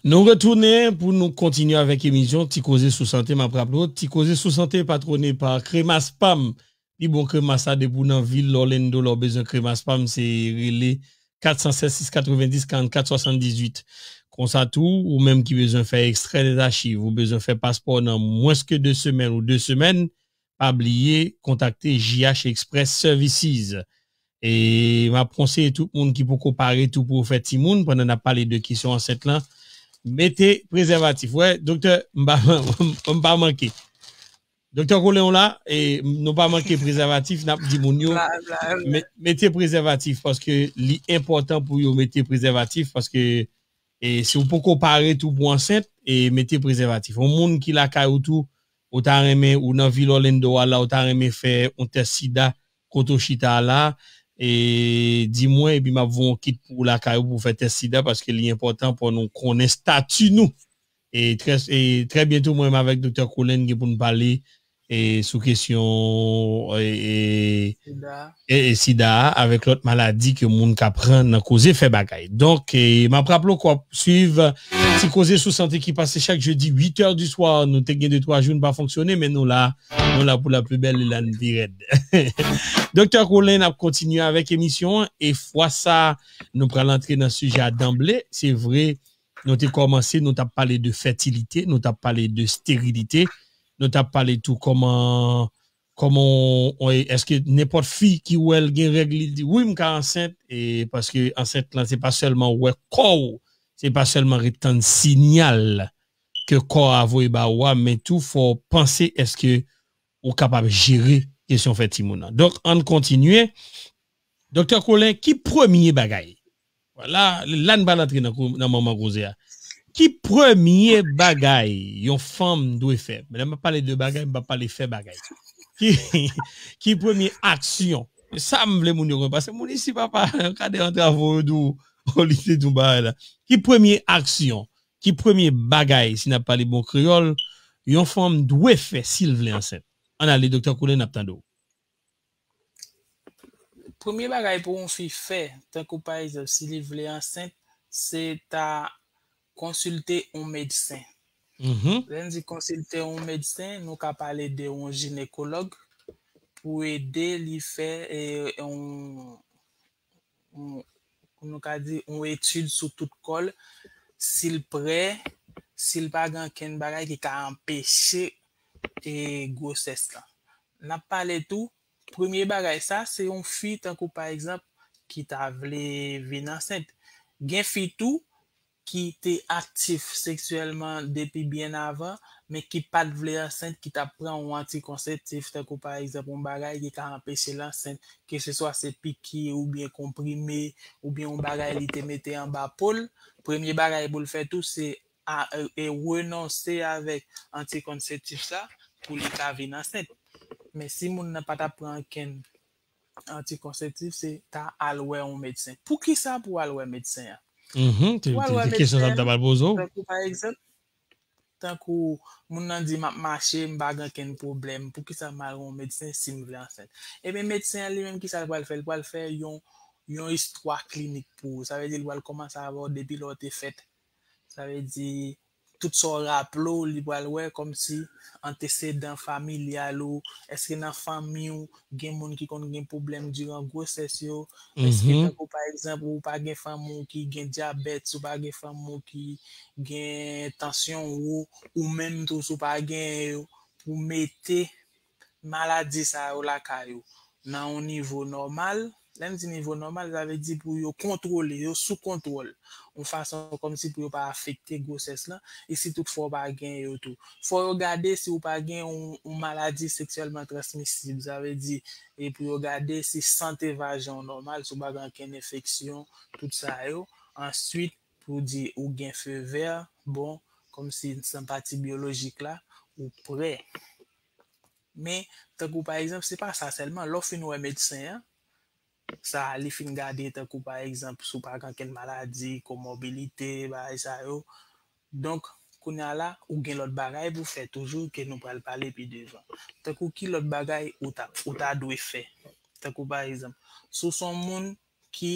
Nou retounen pou nou kontinye avèk emisyon Ti Koze sou Sante. M ap raple w, Ti Koze sou Sante patwone pa Kremas Pam. Li bon kremas la depi w nan vil Orlando, lè w bezwen kremas Pam, se rele kat san sèz sis katrevenndis karannkat swasanndizuit. Konsa tou, ou menm ki bezwen fè ekstrè dèzachiv, ou bezwen fè paspò nan mwens ke de semèn ou de semèn, pa bliye kontakte J H Express Services. E m ap konseye tout moun ki poko pare tou pou yo fè timoun, pandan n ap pale de kesyon ansent lan, mete prezèvatif. Wè, doktè, m pa, m pa manke. Doktè Colin w la, e nou pa manke prezèvatif, n ap di moun yo, Bla, bla, bla. me- mete prezèvatif, paske li enpòtan pou yo mete prezèvatif, paske e, si w poko pare tou pou ansent, e mete prezèvatif. Yon moun ki lakay ou tou, ou ta renmen, ou nan vil Orlando a la, ou ta renmen fè yon tès sida, kote w chita a la, e di mwen, epi m ap voye yon kit pou ou lakay ou pou fè tès sida, paske li enpòtan pou nou konnen stati nou. E trè, e trè byento, mwen menm avèk Doktè Colin gen pou n pale e, sou kesyon e, e, Sida. e, e sida a avèk lòt maladi ke moun ka pran nan koze fè bagay. Donk, e, m ap raple w k w ap swiv Ti Koze sou Sante ki pase chak jedi uit è di swa. Nou te gen de twa jou n pa fonksyone, men nou la, nou la pou la pli bèl e la n pi rèd. Doktè Colin ap kontinye avèk emisyon an e fwa sa nou pral antre nan sijè a danble. Se vre, nou te kòmanse, nou t ap pale de fètilite, nou t ap pale de sterilite, nou t ap pale tou kòman kòman w, èske nenpòt fi ki wè l gen règ li di wi m ka ansent, e paske ansent lan se pa sèlman wè kò w, se pa sèlman ret tann siyal ke kò a voye ba ou a, men tou fò w panse èske ou kapab jere kesyon fè timoun nan. Donk ann kontinye. Doktè Colin, ki premye bagay? Vwala, la n pral antre nan, kou- nan manman koze a. Ki premye bagay yon fanm dwe fè? Men lè m ap pale de bagay, m pa pale fè bagay. Ki, ki premye aksyon? Sa m vle moun yo konn. Paske moun isi, papa, kade an travo yo di w, o li te di w bagay la. Ki premye aksyon? Ki premye bagay, si n ap pale bon kreyòl, yon fanm dwe fè si l vle ansent? Ann ale, Doktè Colin, n ap tande w. Premye bagay pou yon fi fè, tankou pa egzanp, si li vle ansent, se ta konsilte yon medsen. Mhm. Lè n di konsilte yon medsen, nou ka pale de yon jinekològ pou ede li fè e, yon, yon, nou ka di, yon etid sou tout kò l, si l prè, si l pa gen ankenn bagay ki ka anpeche e, gwosès lan. N ap pale tou, premye bagay sa, se yon fi, tankou pa egzanp, ki ta vle vin ansent. Gen fi tou ki te aktif seksyèlman depi byen avan, men ki pa t vle ansent, ki t ap pran yon antikonseptif, tankou pa egzanp, yon bagay ki ka anpeche l ansent, keseswa se piki oubyen konprime, oubyen yon bagay li te mete anba po l. Premye bagay pou l fè tou, se a, e renonse avèk antikonseptif sa pou li ka vin ansent. Men si moun nan pa t ap pran ankenn antikonseptif, se ta al wè yon medsen. Poukisa pou al wè medsen an? Mhm, se Ou al se- wè se kesyon sa m medsen, ta pral poze w. Tankou pa egzanp, tankou moun nan di m ap mache, m pa gen ankenn pwoblèm. Poukisa m al wè yon medsen si m vle ansent? Ebyen, medsen an li menm, kisa l pral fè? L pral fè yon, yon istwa klinik pou ou. Sa vle di, l pral kòmanse avè w depi lè w te fèt. Sa vle di, tout sa w raple w, li pral wè kòmsi antesedan familyal ou, èske nan fanmi w gen moun ki konn gen pwoblèm diran gwosès yo, èske Mhm. tankou pa egzanp ou pa gen fanmi w ki gen dyabèt, si w pa gen fanmi w ki gen tansyon wo, ou menm tou si w pa gen yo, pou mete maladi sa yo lakay ou nan yon nivo nòmal. Lè m di nivo nòmal, sa vle di pou yo kontwole, yo sou kontwòl. Yon fason kòmsi pou yo pa afekte gwosès lan, e si toutfwa w pa gen yo tou. Fò yo gade si w pa gen yon, yon maladi seksyèlman transmisib, sa vle di, e pou yo gade si sante vajen w nòmal, si w pa gen ankenn enfeksyon, tout sa yo. Answit, pou di ou gen fe vè, bon, kòmsi nan pati byolojik la, ou prè. Men, tankou pa egzanp, se pa sa sèlman. Lè w fin wè medsen an, sa li fin gade tankou pa egzanp, si w pa gen ankenn maladi, komòbilite, bagay sa yo. Donk, kounye a la, ou gen lòt bagay pou fè toujou ke nou pral pale pi devan. Tankou ki lòt bagay ou ta, ou ta dwe fè? Tankou pa egzanp, si w se yon moun ki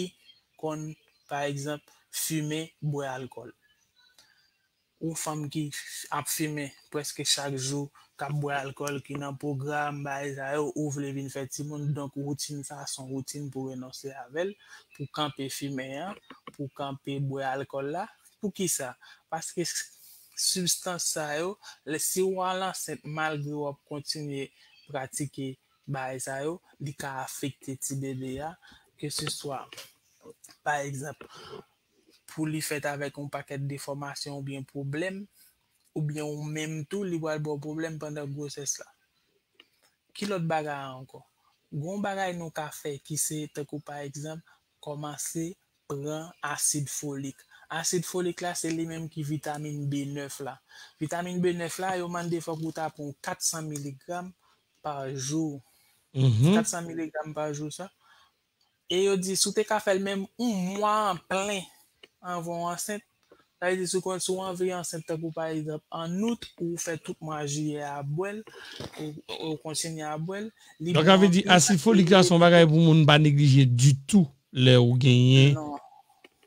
konn, pa egzanp, fimen, bwè alkòl. Ou fanm ki ap fimen prèske chak jou, k ap bwè alkòl, ki nan pwogram, bagay sa yo, ou vle vin fè timoun, donk woutin sa a se yon woutin pou renonse avè l, pou kanpe fimen an, pou kanpe bwè alkòl la. Poukisa? Paske s- sibstans sa yo, lè, si w al ansent malgre w ap kontinye pratike bagay sa yo, li ka afekte ti bebe a, ke se swa, pa egzanp, pou li fèt avèk yon pakèt defòmasyon oubyen pwoblèm, oubyen ou menm tou, li pral ba w pwoblèm pandan gwosès la. Ki lòt bagay ankò? Gon bagay nou ka fè ki se, tankou pa egzanp, kòmanse pran asid folik. Asid folik la, se li menm ki vitamin B nèf la. Vitamin B nèf la, yo mande fòk ou ta pran kat san miligram pa jou. Mhm. Kat san miligram pa jou sa. E yo di, si w te ka fè l menm yon mwa an plen anvan w ansent, sa vle di, si w konn, si w anvi ansent, tankou pa egzanp, an out, ou fè tout mwa jiyè a bwè l, ou, ou kontinye a bwè l, li Donk, bon sa vle di, anpil asid folik la, se yon bagay pou moun pa neglije ditou lè ou genyen, Non.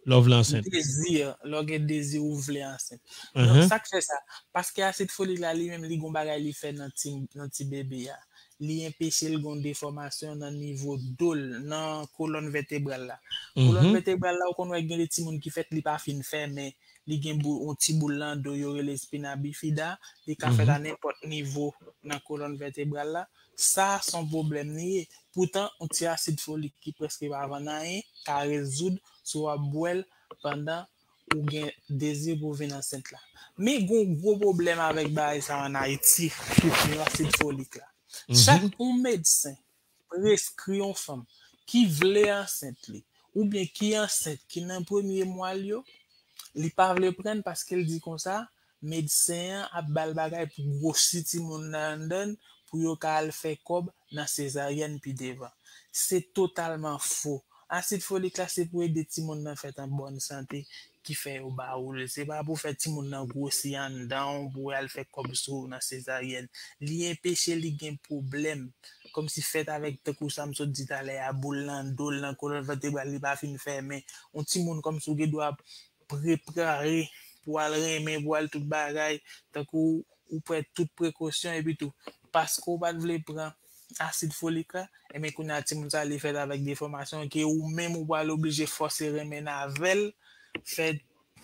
lè w vle ansent. Dezi, lè w gen dezi, ou vle ansent. Donk, Mhm. sa k fè sa? Paske asid folik la, li menm, li gon bagay li fè nan ti, nan ti bebe a. Li enpeche l gon defòmasyon nan nivo do l, nan kolòn vètebral la. Kolòn Mhm. vètebral la, ou konn wè gen de timoun ki fèt, li pa fin fèmen, li gen bou, yon ti boul nan do, yo rele spina bifida, li ka fèt Mhm. a nenpòt nivo nan kolòn vètebral la. Sa, se yon pwoblèm li ye. Poutan, yon ti asid folik ki prèske pa vann anyen, ka rezoud si w ap bwè l pandan ou gen dezi pou vin ansent la. Men gon gwo pwoblèm avèk bagay sa an Ayiti, ki se asid folik la. Chak Mhm. yon medsen preskri yon fanm ki vle ansent li, oubyen ki ansent, ki nan premye mwa l yo, li pa vle pran l paske l di konsa, medsen an ap ba l bagay pou gwosi timoun nan anndan l, pou yo ka al fè kòb nan sezaryèn pi devan. Se totalman fo. Asid folik la, se pou ede timoun nan fèt an bòn sante, ki fè yo ba ou l. Se pa pou fè timoun nan gwosi anndan w, pou al fè kòb sou ou nan sezaryèn. Li enpeche li gen pwoblèm. Kòmsi fèt avèk, tankou sa m sot di talè a, boul nan do l, nan kolòn vètebral, li pa fin fèmen. Yon timoun kòmsi w gen dwa prepare pou al renmen, pou al tout bagay, tankou ou pran tout prekosyon, epi tou, paske w pa t vle pran asid folik la, ebyen, kounye a, timoun sa, li fèt avèk defòmasyon ke ou menm ou pral oblije fòse renmen avè l, fè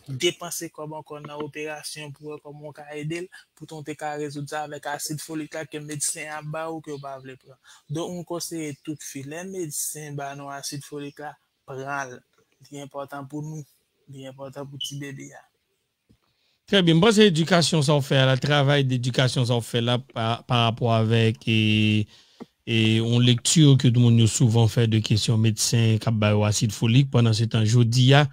depanse kòb ankò nan operasyon pou wè kòman w ka ede l, poutan w te ka rezoud sa avèk asid folik la ke medsen an ap ba ou ke w pa vle pran. Donk, m konseye tout fi, lè medsen ba nou asid folik la, pran l. Li enpòtan pou nou, li enpòtan pou ti bebe a. Trè byen. M panse edikasyon sa w fè a la, travay dedikasyon sa w fè la pa, pa rapò avèk e, e yon lekti ke tout moun yo souvan fè de kesyon medsen k ap ba yo asid folik. Pandan se tan, jodi a,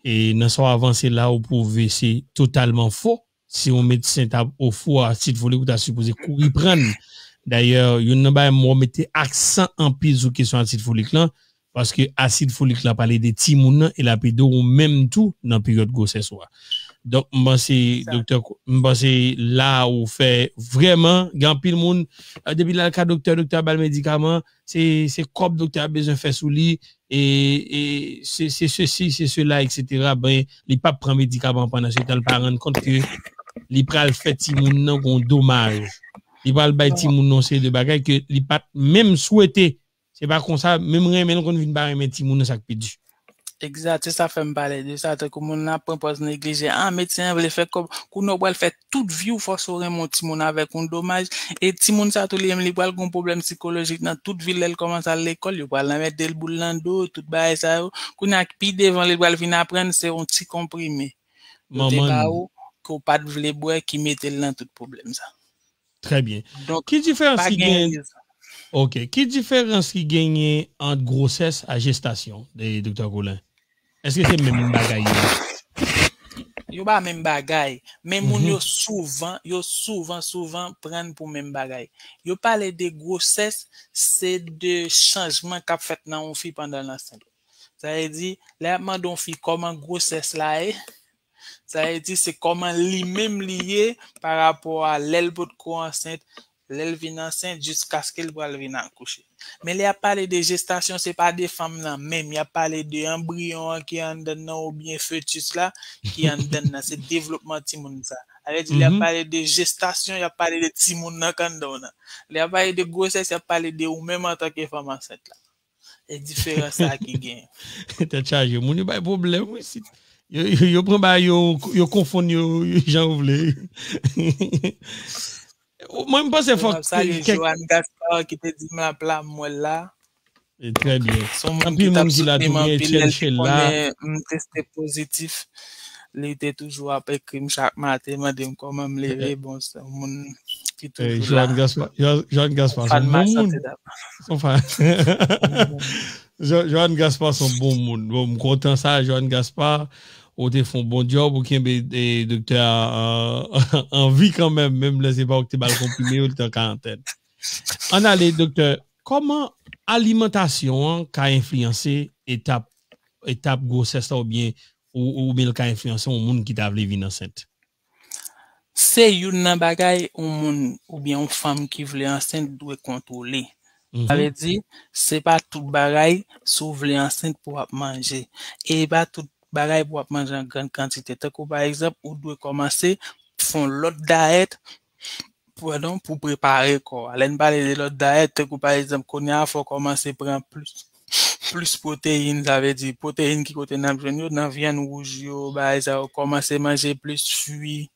e nan sa w avanse la, ou pwouve se totalman fo. Si yon medsen t ap ofri w asid folik, ou ta sipoze kouri pran l. Dayè, youn nan bagay m wè w mete aksan anpil sou kesyon asid folik lan, paske asid folik la pral ede timoun nan e l ap ede w menm tou nan peryòd gwosès ou a. Donk, m panse, Sa. doktè, m panse la ou fè vrèman, gen anpil moun, eh, depi l al ka doktè, doktè a ba l medikaman, se, se kòb doktè a bezwen fè sou li, e, e se, se sesi, se sela, etsetera. Ben, li p ap pran medikaman pandan se tan, li pa rann kont ke li pral fè timoun nan gon domaj. Li pral bay timoun nan yon seri de bagay ke li pa t menm swete. Se pa konsa, menm renmen l konn vin pa renmen timoun nan, sa k pi di. Egzat, se sa fè m pale de sa, tankou moun nan ap pran pòz neglije. Ah, medsen an vle fè kòb. Kounye a w pral fè tout vi w fòse w renmen yon timoun avèk yon domaj. E timoun sa tou li menm li pral gon pwoblèm sikolojik nan tout vi l lè l kòmanse al lekòl. Yo pral nan mete l boul nan do, tout bagay sa yo. Kounye a pi devan li pral vin aprann se yon ti konprime yo te Manman ba l. ou, ke w pa t vle bwè, ki mete l nan tout pwoblèm sa. Trè byen. Donk, Ki diferans pa ki gen gen rezon. Ok. Ki diferans ki genyen ant gwosès a jestasyon, de, doktè Colin? Èske se menm bagay yo? Yo pa menm bagay. Men moun Mhm. yo souvan, yo souvan, souvan pran pou menm bagay. Yo pale de gwosès, se de chanjman k ap fèt nan yon fi pandan l ansent. Sa vle di, lè y ap mande yon fi kòman gwosès la ye, Sa vle di, se kòman li menm li ye pa rapò a lè l potko ansent, lè l vin ansent, jiskaske l pral vin akouche. Men lè y ap pale de jestasyon, se pa de fanm nan menm, y ap pale de anbriyon an ki anndan nan oubyen fetis la ki anndan nan, se devlopman timoun sa. Sa vle di, lè y ap pale de jestasyon, y ap pale de timoun nan k anndan w nan. Lè y ap pale de gwosès, y ap pale de ou menm antanke fanm ansent la. E diferans sa ki gen. Tèt chaje. Moun yo bay pwoblèm wi. Yo, yo, yo pran bagay yo, yo konfonn yo, yo jan yo vle. Mwen, m panse fòk. Salye Joanne Gaspard ki te di m la pla m wè l la. E trè byen. Anpil moun ki la tou, gen Etienne Shella. M teste pozitif. Li te toujou ap ekri m chak maten, mande m kòman m leve. Bon, se yon moun ki toujou la. Joanne Gaspard, Joanne Gaspard, se yon bon moun. Son fan. Joanne Gaspard, se yon bon moun. Bon, m kontan sa, Joanne Gaspard. Ou te fè yon bon djòb, ou kenbe doktè a an vi kanmenm, menm lè se pa ou ki te ba l konprime yo, li te an karantèn. Ann ale, doktè, kòman alimantasyon an ka enfliyanse etap etap gwosès la oubyen oubyen l ka enfliyanse yon moun ki ta vle vin ansent? Se youn nan bagay yon moun oubyen yon fanm ki vle ansent dwe kontwole. Sa vle di, se pa tout bagay si w vle ansent pou w ap manje. E pa tout bagay pou w ap manje an grann kantite. Tankou pa egzanp, ou dwe kòmanse fè yon lòt dayèt, padon, pou prepare kò a. Lè n pale de lòt dayèt, tankou pa egzanp, kounye a fò w kòmanse pran plis plis pwoteyin, sa vle di pwoteyin ki kote n ap jwenn yo, nan vyann wouj yo, bagay sa yo, kòmanse manje plis fwi,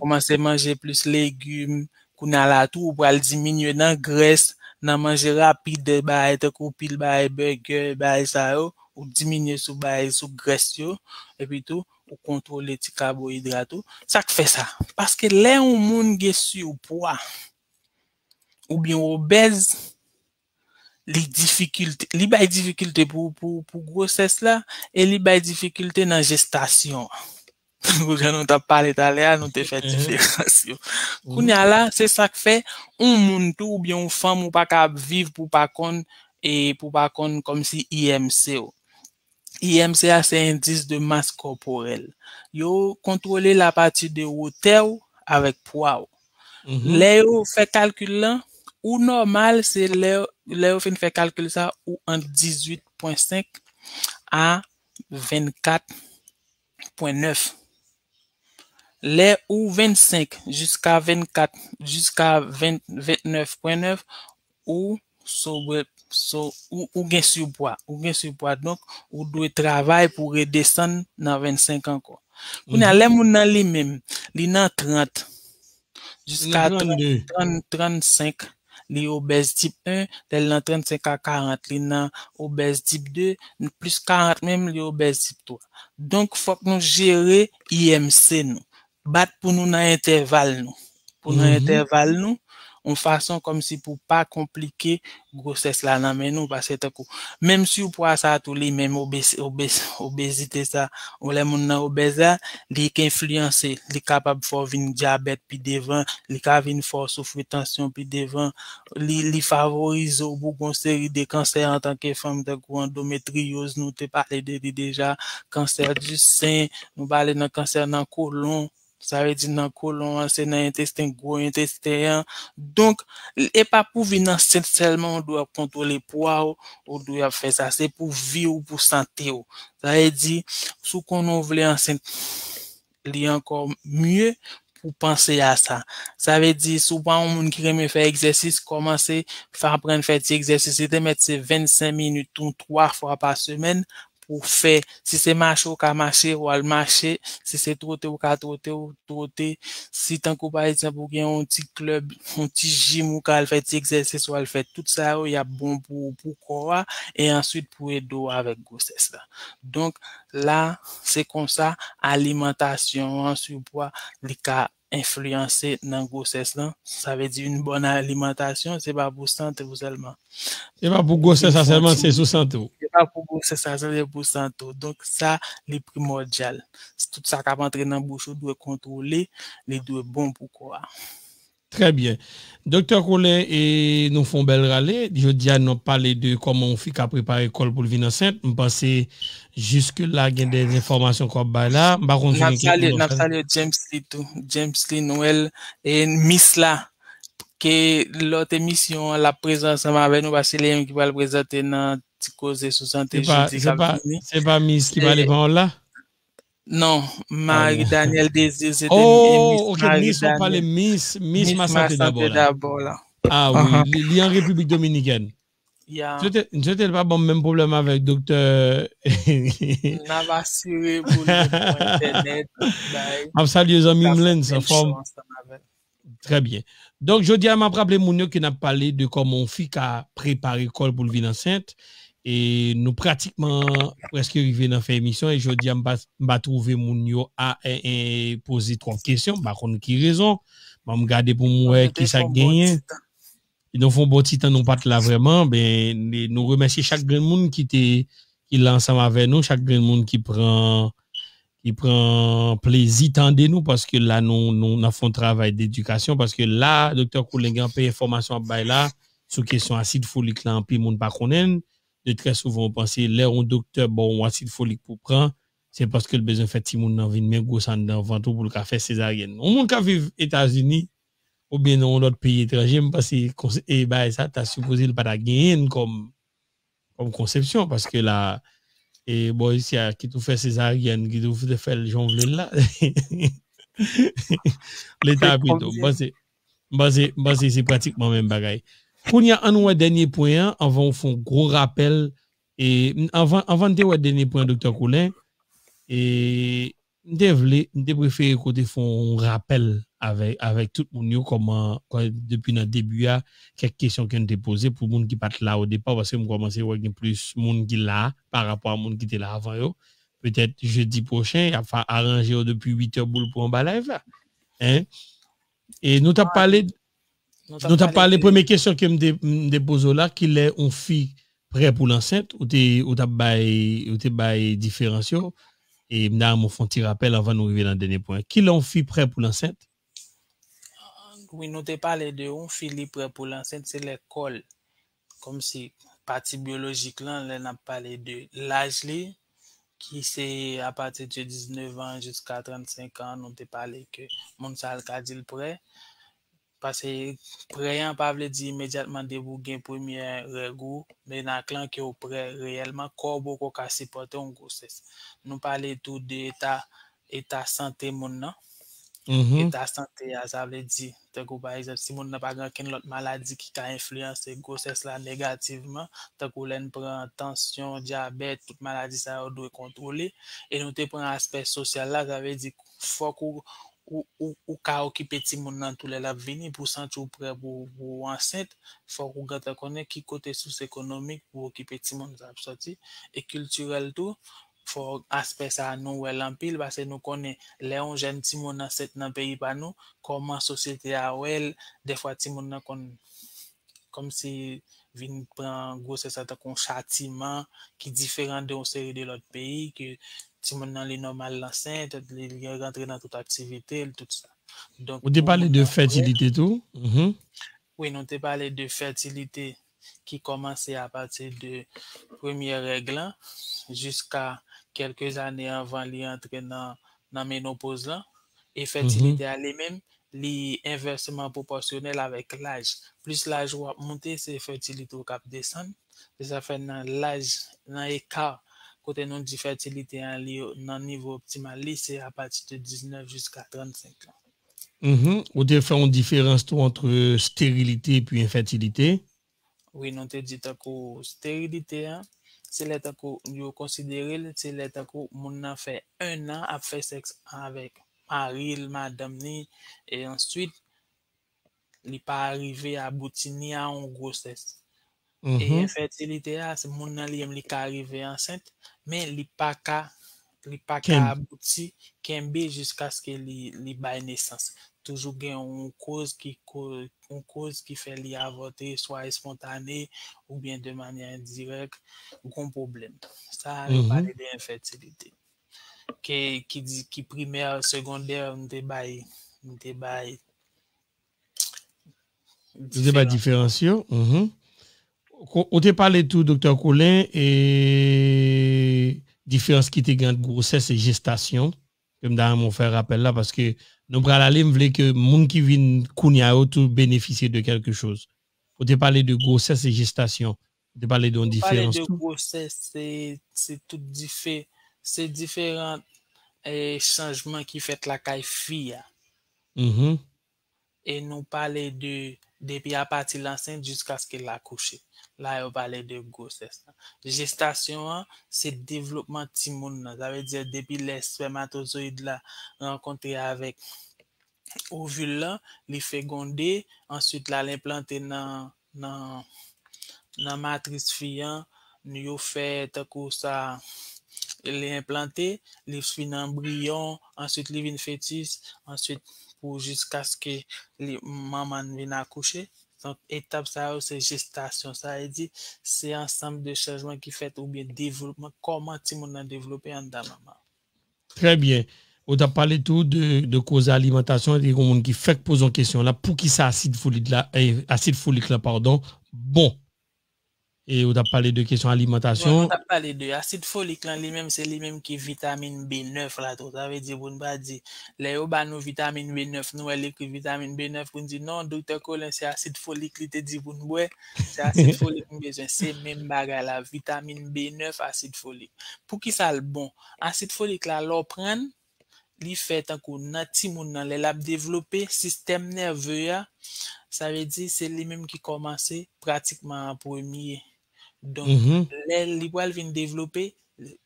kòmanse manje plis legim. Kounye a la tou, ou pral diminye nan grès, nan manje rapid, bagay tankou pil bagay bègè, bagay sa yo, ou diminye sou bagay, sou grès yo, epi tou, ou kontwole ti kaboyidrat ou. Sa k fè sa? Paske lè yon moun gen sipwa oubyen obèz, li difikilte, li bay difikilte pou, pou, pou gwosès la, e li bay difikilte nan jestasyon an. Jan nou t ap pale talè a, nou te fè diferans yo. Kounye a la, se sa k fè, yon moun tou oubyen yon fanm ou pa ka ap viv pou pa konn, e pou pa konn kòmsi I M C ou. I M C a se endis de mas kòporèl. Yo kontwole l apati de wotè w avèk pwa w. Lè yo fè kalkil lan, ou nòmal, se lè, lè yo fin fè kalkil sa, ou ant dizuit pwen senk a vennkat pwen nèf. Lè ou vennsenk jiska vennkat, jiska ven, vennèf pwen nèf, ou so, so, ou, ou gen sipwa, ou gen sipwa, donk ou dwe travay pou redesann nan vennsenk ankò. Kounye a, lè moun nan li menm, li nan trant jiska trant, trannsenk, li obèz tip en, lè l nan trannsenk a karant, li nan obèz tip de, plis karant menm, li obèz tip twa. Donk, fòk nou jere I M C nou. Bat pou nou nan entèval nou. Pou nan entèval nou, yon fason kòmsi pou pa konplike gwosès la nan men nou, paske tankou, menm sipwa sa tou li menm, obez, obez, obezite sa, ou lè moun nan obèz la, li ka enfliyanse, li kapab fè w vin dyabèt pi devan, li ka vin fè w soufri tansyon pi devan, li, li favorize w pou gon seri de kansè antanke fanm, tankou andometriyoz, nou te pale de li deja, kansè di sen, nou pale nan kansè nan kolon, sa vle di nan kolon an, se nan entesten, gwo entesten an. Donk, e pa pou vin ansent sèlman ou dwe ap kontwole pwa w, ou dwe ap fè sa. Se pou vi w, pou sante w. Sa vle di, si w konnen w vle ansent, li ankò mye pou panse a sa. Sa vle di, si w pa yon moun ki renmen fè egzèsis, kòmanse fè, aprann fè ti egzèsis. Li te mèt se vennsenk minit, yon twa fwa pa semèn, pou w fè. Si se mache w ka mache, w al mache. Si se twote w ka twote, w twote. Si tankou pa egzanp ou gen yon ti klèb, yon ti jim ou ka al fè ti egzèsis, w al fè tout sa yo, y ap bon pou, pou kò a, e answit pou ede w avèk gwosès la. Donk, la, se konsa, alimantasyon an, sipwa, li ka enfliyanse nan gwosès lan. Sa vle di, yon bòn alimantasyon, se pa pou sante w sèlman. Se pa pou gwosès la sèlman, se sou sante w. Se pa pou gwosès la sèlman, se pou sante w. Donk, sa, li primòdyal. Tout sa k ap antre nan bouch ou dwe kontwole, li dwe bon pou kò a. Trè byen. Doktè Colin, e nou fè yon bèl rale. Jodi a, nou ap pale de kòman yon fi ka prepare kò l pou l vin ansent. M panse jiske la, gen de enfòmasyon ke w ap bay la. M pa konn si gen kèk moun w ap salye. N ap salye James Lee tou. James Lee Noël, e Miss la, ke lòt emisyon an, l ap prezan ansanm avè nou, paske li menm ki pral prezante nan Ti Koze sou Sante jedi k ap vini. Se pa Miss ki pale pawòl la? Non, Marie Danielle Désir, se te Miss Marie Danielle. Oh, ok, Miss, w pale Miss, Miss Ma Santé D'abord la. Ah wi, li, li an Repiblik Dominikèn. M swete, m swete l pa ban m menm pwoblèm avèk doktè. N ap asire pou l reprann entènèt, bay. M ap salye zanmi m Lens, anfòm. Trè byen. Donk, jodi a, m ap raple moun yo ke n ap pale de kòman yon fi ka prepare kò l pou l vin ansent. E nou pratikman prèske rive nan fen emisyon. E jodi a, m pa, m pa twouve moun yo a, e, e, poze twòp kesyon. M pa konn ki rezon. Ban m gade pou m wè ki sa k genyen. E nou fè yon bon ti tan nou pa t la vrèman. Ben, nou remèsye chak grenn moun ki te, ki la ansanm avè nou, chak grenn moun ki pran ki pran plezi tande nou, paske la nou, nou, n ap fè yon travay dedikasyon, paske la, doktè Colin gen anpil enfòmasyon ap bay la, sou kesyon asid folik la, anpil moun pa konnen l. De trè souvan, ou panse lè yon doktè ba w yon asid folik pou pran, se paske l bezwen fè timoun nan vin men gwos anndan vant ou pou l ka fè sezaryèn. Yon moun k ap viv Etazini, oubyen nan yon lòt peyi etranje, m panse konse-, e bagay sa ta sipoze l pa ta genyen l kòm kòm konsepsyon, paske la, e bò isi a, kit ou fè sezaryèn, kit ou te fè l jan w vle l la. Leta pito. M panse, m panse, m panse se pratikman menm bagay. Kounye a, ann wè dènye pwen an, anvan w fè yon gwo rapèl, e, anvan, anvan n te wè dènye pwen an, doktè Colin, e, M te vle, m te prefere ke w te fè yon rapèl avèk, avèk tout moun yo, kòman, kò-, depi nan debi a, kèk kesyon ke n te poze pou moun ki pa t la o depa, paske m kòmanse wè gen plis moun ki la pa rapò a moun ki te la avan yo. Petèt jedi pwochen, y ap fa-, aranje yo depi uit è boul pou anba live la. Hein? E nou t ap pale, nou t ap pale, premye kesyon ke m te, m te poze w la, kilè yon fi prè pou l ansent, ou te, ou t ap bay, ou te bay diferans yo. E m ta renmen w fè yon ti rapèl anvan nou rive nan dènye pwen. Kilè yon fi prè pou l ansent? Wi, nou te pale de yon fi li prè pou l ansent, se lè kò l, kòmsi pati byolojik lan, lè n ap pale de laj li, ki se apati de diznèf an jiska trannsenk an, nou te pale ke moun sa a l ka di l prè. Paske prè an pa vle di imedyatman depi w gen premyè règ ou, menaj lan, ke w prè reyèlman, kò w poko ka sipòte yon gwosès. Nou pale tou de eta, eta sante moun nan. Eta sante a, sa vle di, tankou pa egzanp, si moun nan pa gen okenn lòt maladi ki ka enfliyanse gwosès la negativman, tankou lè n pran tansyon, dyabèt, tout maladi sa yo dwe kontwole. E nou te pran aspè sosyal la, sa vle di fòk ou, ou, ou, ou ka okipe timoun nan tou lè l ap vini pou w santi w prè pou, pou w ansent, fòk ou gentan konnen ki kote sous ekonomik pou w okipe timoun sa ap sòti. E kiltirèl tou, fò aspè sa a nou wè l anpil, paske nou konnen lè yon jèn timoun ansent nan peyi pa nou, kòman sosyete a wè l, dèfwa timoun nan konn kòmsi vin pran gwosès la tankou yon chatiman ki diferan de yon seri de lòt peyi, ke timoun nan li nòmal l ansent, li, li rantre nan tout aktivite l, tout sa. Donk, ou te pale de fètilite tou? Wi, nou te pale de fètilite ki kòmanse apati de premyè règ lan jiska kèlke zane anvan li antre nan, nan menopoz lan. E fètilite a li menm, li envèseman pwopòsyonèl avèk laj. Plis laj ou ap moute, se fètilite ou k ap desann. Se sa fè nan laj, nan eka kote nou di fètilite an, li nan nivo optimal li, se apati de diznèf jiska trannsenk an. Mhm. Ou te fè yon diferans tou ant sterilite epi enfètilite? Wi, nou te di tankou sterilite an, se lè tankou yo konsidere l, se lè tankou moun nan fè en an ap fè sèks avèk mari l, madanm ni, e answit, li pa rive abouti ni a yon gwosès. E enfètilite a, se moun nan li menm li ka rive ansent, men li pa ka, li pa ka abouti, kenbe jiskaske li, li bay nesans. Toujou gen yon koz ki ko-, yon koz ki fè li avòte, swa espontane oubyen de manyè endirèk, gon pwoblèm. Sa a, yo pale de enfètilite. Ke, ki di, ki primè, segondè, m te bay, m te bay, Yo te bay diferans yo. Mhm. Ou te pale tou, Doktè Colin, e diferans ki te gen ant gwosès e jestasyon, ke m ta renmen w fè rapèl la, paske nou pral ale, m vle ke moun ki vin kounye a yo tou benefisye de kèlke choz. Ou te pale de gwosès e jestasyon. Ou te pale de yon diferans tou. Pale de gwosès, se, se tout dife, se diferan, eh, chanjman ki fèt lakay fi a. Mhm. E nou pale de depi apati l ansent jiskaske l akouche. La yo pale de gwosès la. Jestasyon an, se devlopman timoun nan. Sa vle di depi lè espèmatozoyid la rankontre avèk ovil lan, li fegonde, answit l al enplante nan, nan, nan matris fi an, yo fè tankou sa, li enplante, li fin anbriyon, answit li vin fetis, answit pou jiskaske li, manman vin akouche. Donk, etap sa yo, se jestasyon. Sa vle di, se ansanm de chanjman ki fèt oubyen devlopman, kòman timoun nan devlope anndan manman. Trè byen. Ou t ap pale tou de, de koze alimantasyon, e gen moun ki fèk poze yon kesyon la, poukisa asid folik la, eh, asid folik la, padon, bon? E ou t ap pale de kesyon alimantasyon. Bon, nou t ap pale de asid folik lan, li menm, se li menm ki vitamin B nèf la tou. Sa vle di, pou n pa di, lè yo ba nou vitamin B nèf, nou wè l ekri vitamin B nèf, pou n di, non, Doktè Colin, se asid folik li te di pou n bwè, se asid folik m bezwen. Se menm bagay la, vitamin B nèf, asid folik. Poukisa l bon? Asid folik la, lè w pran l, li fè tankou nan timoun nan, lè l ap devlope, sistèm nève a, sa vle di se li menm ki kòmanse pratikman an premye. Donk, mhm, lè li pral vin devlope,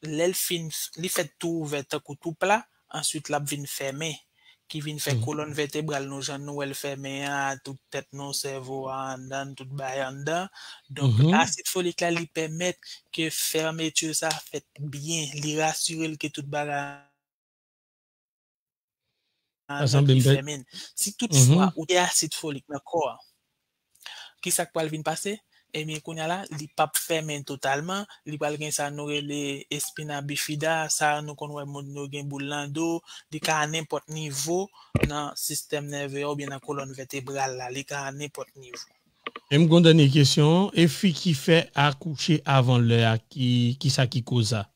lè l fin, li fèt tou ouvè tankou tou pla, answit l ap vin fèmen, ki vin fè, mhm, kolòn vètebral nou, jan nou wè l fèmen an, tout tèt nou, sèvo a anndan, tout bagay anndan. Donk, mhm, asid folik la, li pèmèt ke fèmeti sa fèt byen, li rasire l ke tout bagay anndan li fèmen. Si toutfwa, mhm, ou gen asid folik nan kò a, ki sa k pral vin pase? Ebyen, kounye a la, li p ap fèmen totalman, li pral gen sa nou rele espina bifida, sa nou konn wè moun yo gen boul nan do, li ka a nenpòt nivo nan sistèm nève a oubyen nan kolòn vètebral la, li ka a nenpòt nivo. E m gon dènye kesyon, e fi ki fè akouche avan lè a, ki, ki sa ki koz sa?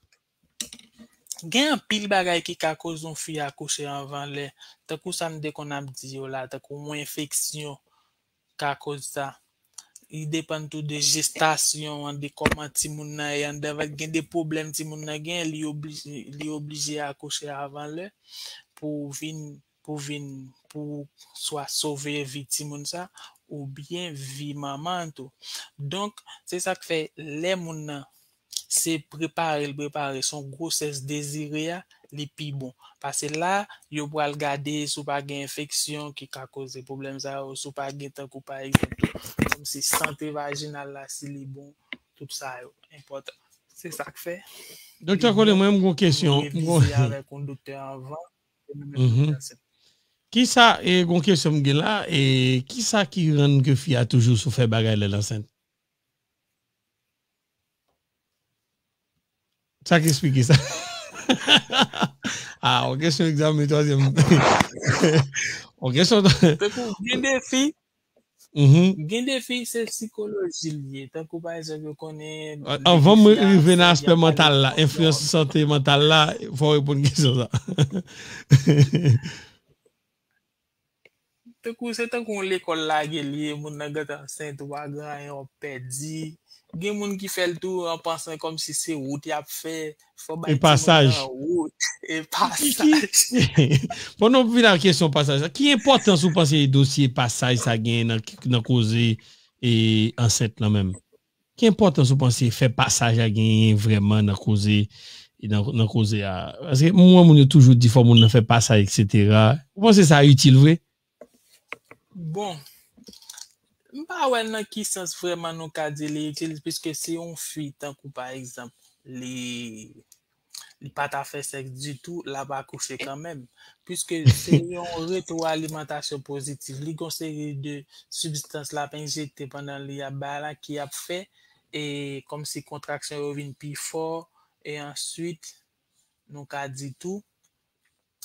Gen anpil bagay ki ka koz yon fi akouche anvan lè. Tankou sa m te konn ap di yo la, tankou yon enfeksyon ka koz sa. Li depann tou de jestasyon an, de kòman timoun nan ye anndan vant. Gen de pwoblèm timoun nan gen, li oblije, li oblije akouche avan lè pou vin, pou vin, pou swa sove vi timoun sa, oubyen vi manman an tou. Donk, se sa k fè lè moun nan se prepare l prepare, se yon gwosès dezire a, li pi bon. Paske la, yo pral gade si w pa gen enfeksyon ki ka koze pwoblèm sa yo, si w pa gen tankou pa egzanp, kòmsi sante vajinal la, si li bon, tout sa yo enpòtan. Se sa k fè. Doktè Colin, mwen, m gon kesyon. Revize avèk yon doktè anvan. Mhm. Kisa, e, gon kesyon m gen la, e, kisa ki rann ke fi a toujou sou fè bagay lè l ansent? Sa k esplike sa? Ah, yon kesyon egzamen twazyèm. Yon kesyon. Tankou gen de fi, mhm, gen de fi, se sikoloji l ye. Tankou pa egzanp, yo konnen. Anvan m rive nan aspè mantal la, enfliyans sante mantal la, fò w reponn kesyon sa. Tankou, se tankou yon lekòl lage l ye, moun nan gentan ansent, ou pa gen anyen, w ap pèdi. Gen moun ki fè l tou an pansan kòmsi se wout y ap fè, fò bay timoun nan wout, e pasaj. Bon, nou vin nan kesyon pasaj la. Ki enpòtans ou panse dosye pasaj sa genyen nan, nan koze, e, ansent lan menm? Ki enpòtans ou panse fè pasaj a genyen vrèman nan koze, nan, nan koze a? Paske m wè moun yo toujou di fò moun nan fè pasaj, etsetera. Ou panse sa itil vre? Bon, m pa wè nan ki sans vrèman nou ka di li itil, piske si yon fi, tankou pa egzanp, li, li pa ta fè sèks ditou, l ap akouche kanmenm. Piske se yon retwoalimantasyon pozitif. Li gon seri de sibstans l ap enjekte pandan li ap bay la ki ap fè, e, kòmsi kontraksyon yo vin pi fò, e answit, nou ka di tou,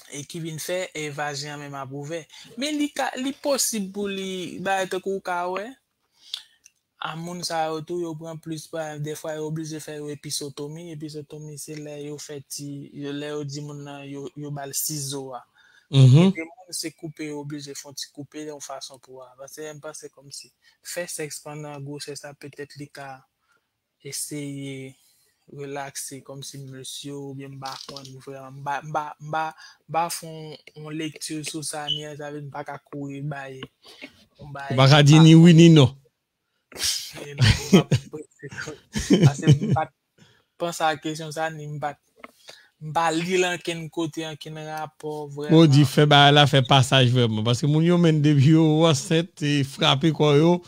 e ki vin fè e vajen an menm ap ouvè. Men li ka, li posib pou li, bagay tankou ou ka wè, a moun sa yo tou, yo pran plis, pa, dèfwa yo oblije fè yo episotomi. Episotomi, se lè yo fè ti, yo, lè yo di moun nan, yo, yo ba l sizo a. Gen de moun, se koupe, yo oblije fè yon ti koupe yon fason pou a. Paske m panse kòmsi fè sèks pandan gwosès la, petèt li ka eseye relakse, kòmsi mesye, oubyen m pa konn vrèman. M pa, m pa, m pa, m pa fè yon, yon lekti sou sa, ni sa vle di m pa ka kouri bay yon bagay. Ou pa ka di ni wi ni non. E non, m pa prese. Paske m pa t panse a kesyon sa, ni m pa t, m pa li l ankenn kote, ankenn rapò, vrèman. Bon, di fè bagay la, fè pasaj vrèman. Paske moun yo menm depi yo ansent, e frape kò yo,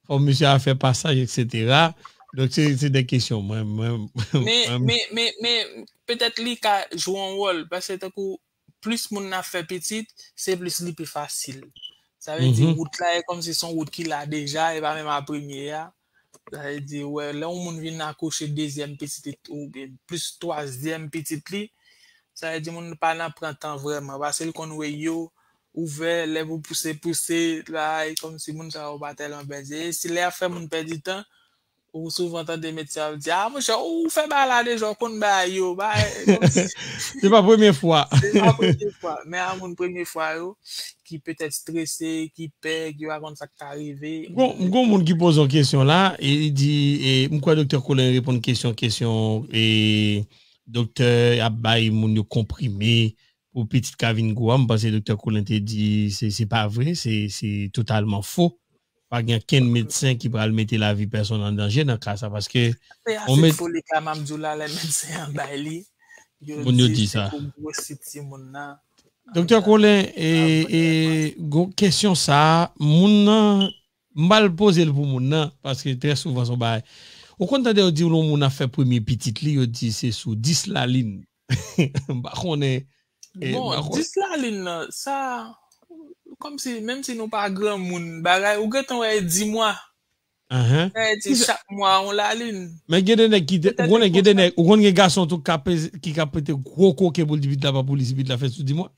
fò misye a fè pasaj, et cetera. Donk, se, se de kesyon. Mwen, mwen, men, mwen, men, men, men, petèt li ka jwe yon wòl, paske tankou plis moun nan ap fè pitit, se plis li pi fasil. Sa vle di, wout la, e kòmsi se yon wout ki la deja, e pa menm a premye a. Sa vle di, wè, lè yon moun vin akouche dezyèm pitit li, oubyen plis twazyèm pitit li, sa vle di, moun pa nan pran tan vrèman, paske l konn wè yo ouvè, lè pou pouse, pouse, la, e kòmsi moun sa yo pa tèlman pèdi. E si lè y ap fè moun pèdi tan, ou souvan tande medsen ap di, "A, monchè, ou fè bagay la deja, ou konn bagay yo, bagay," kòmsi Se pa premye fwa. Se pa premye fwa, men a moun premye fwa yo, ki petèt strese, ki pè, ki pa konn sa k ka rive. Gon, gon moun ki poze yon kesyon la, e li di, e, m kwè Doktè Colin reponn kesyon, kesyon, e, doktè ap bay moun yo konprime pou pitit ka vin gwo a. M panse Doktè Colin te di se, se pa vre, se, se totalman fo. Pa gen kenn medsen ki pral mete lavi pèsonn an danje nan ka sa, paske Se on ase med- foli ka m ap di w la, lè medsen an bay li, yo Moun yo di di se sa. Pou gwosi timoun nan. Doktè Colin, e, e, gon kesyon sa, moun nan, m pral poze l pou moun nan, paske trè souvan se yon bagay. Ou konn tande yo di yon moun ap fè premye pitit li, yo di se sou dis lalin. M pa konnen. E, Bon, m pa konnen. Dis lalin nan, sa, kòmsi, menm si nou pa granmoun, bagay, ou gentan wè dis mwa. Ahan. Sa vle di chak mwa, yon lalin. Men gen de nèg ki te, ou konnen gen de nèg, ou konn gen gason tou k ka peze, ki ka pete gwo koke pou l di pitit la pa pou li, si pitit la fèt sou dis mwa.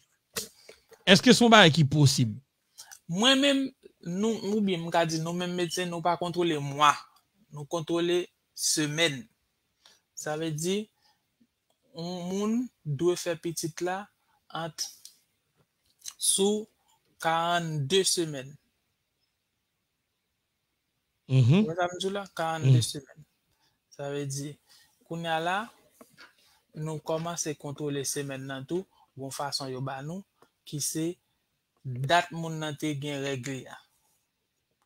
Èske se yon bagay ki posib? Mwen menm, nou, oubyen m ka di nou menm medsen, nou pa kontwole mwa. Nou kontwole semèn. Sa vle di, yon moun dwe fè pitit la ant sou karannde semèn. Mhm. Ou wè sa m di w la? Karannde semèn. Sa vle di, kounye a la, nou kòmanse kontwole semèn nan tou, gon fason yo ba nou, ki se dat moun nan te gen règ li a.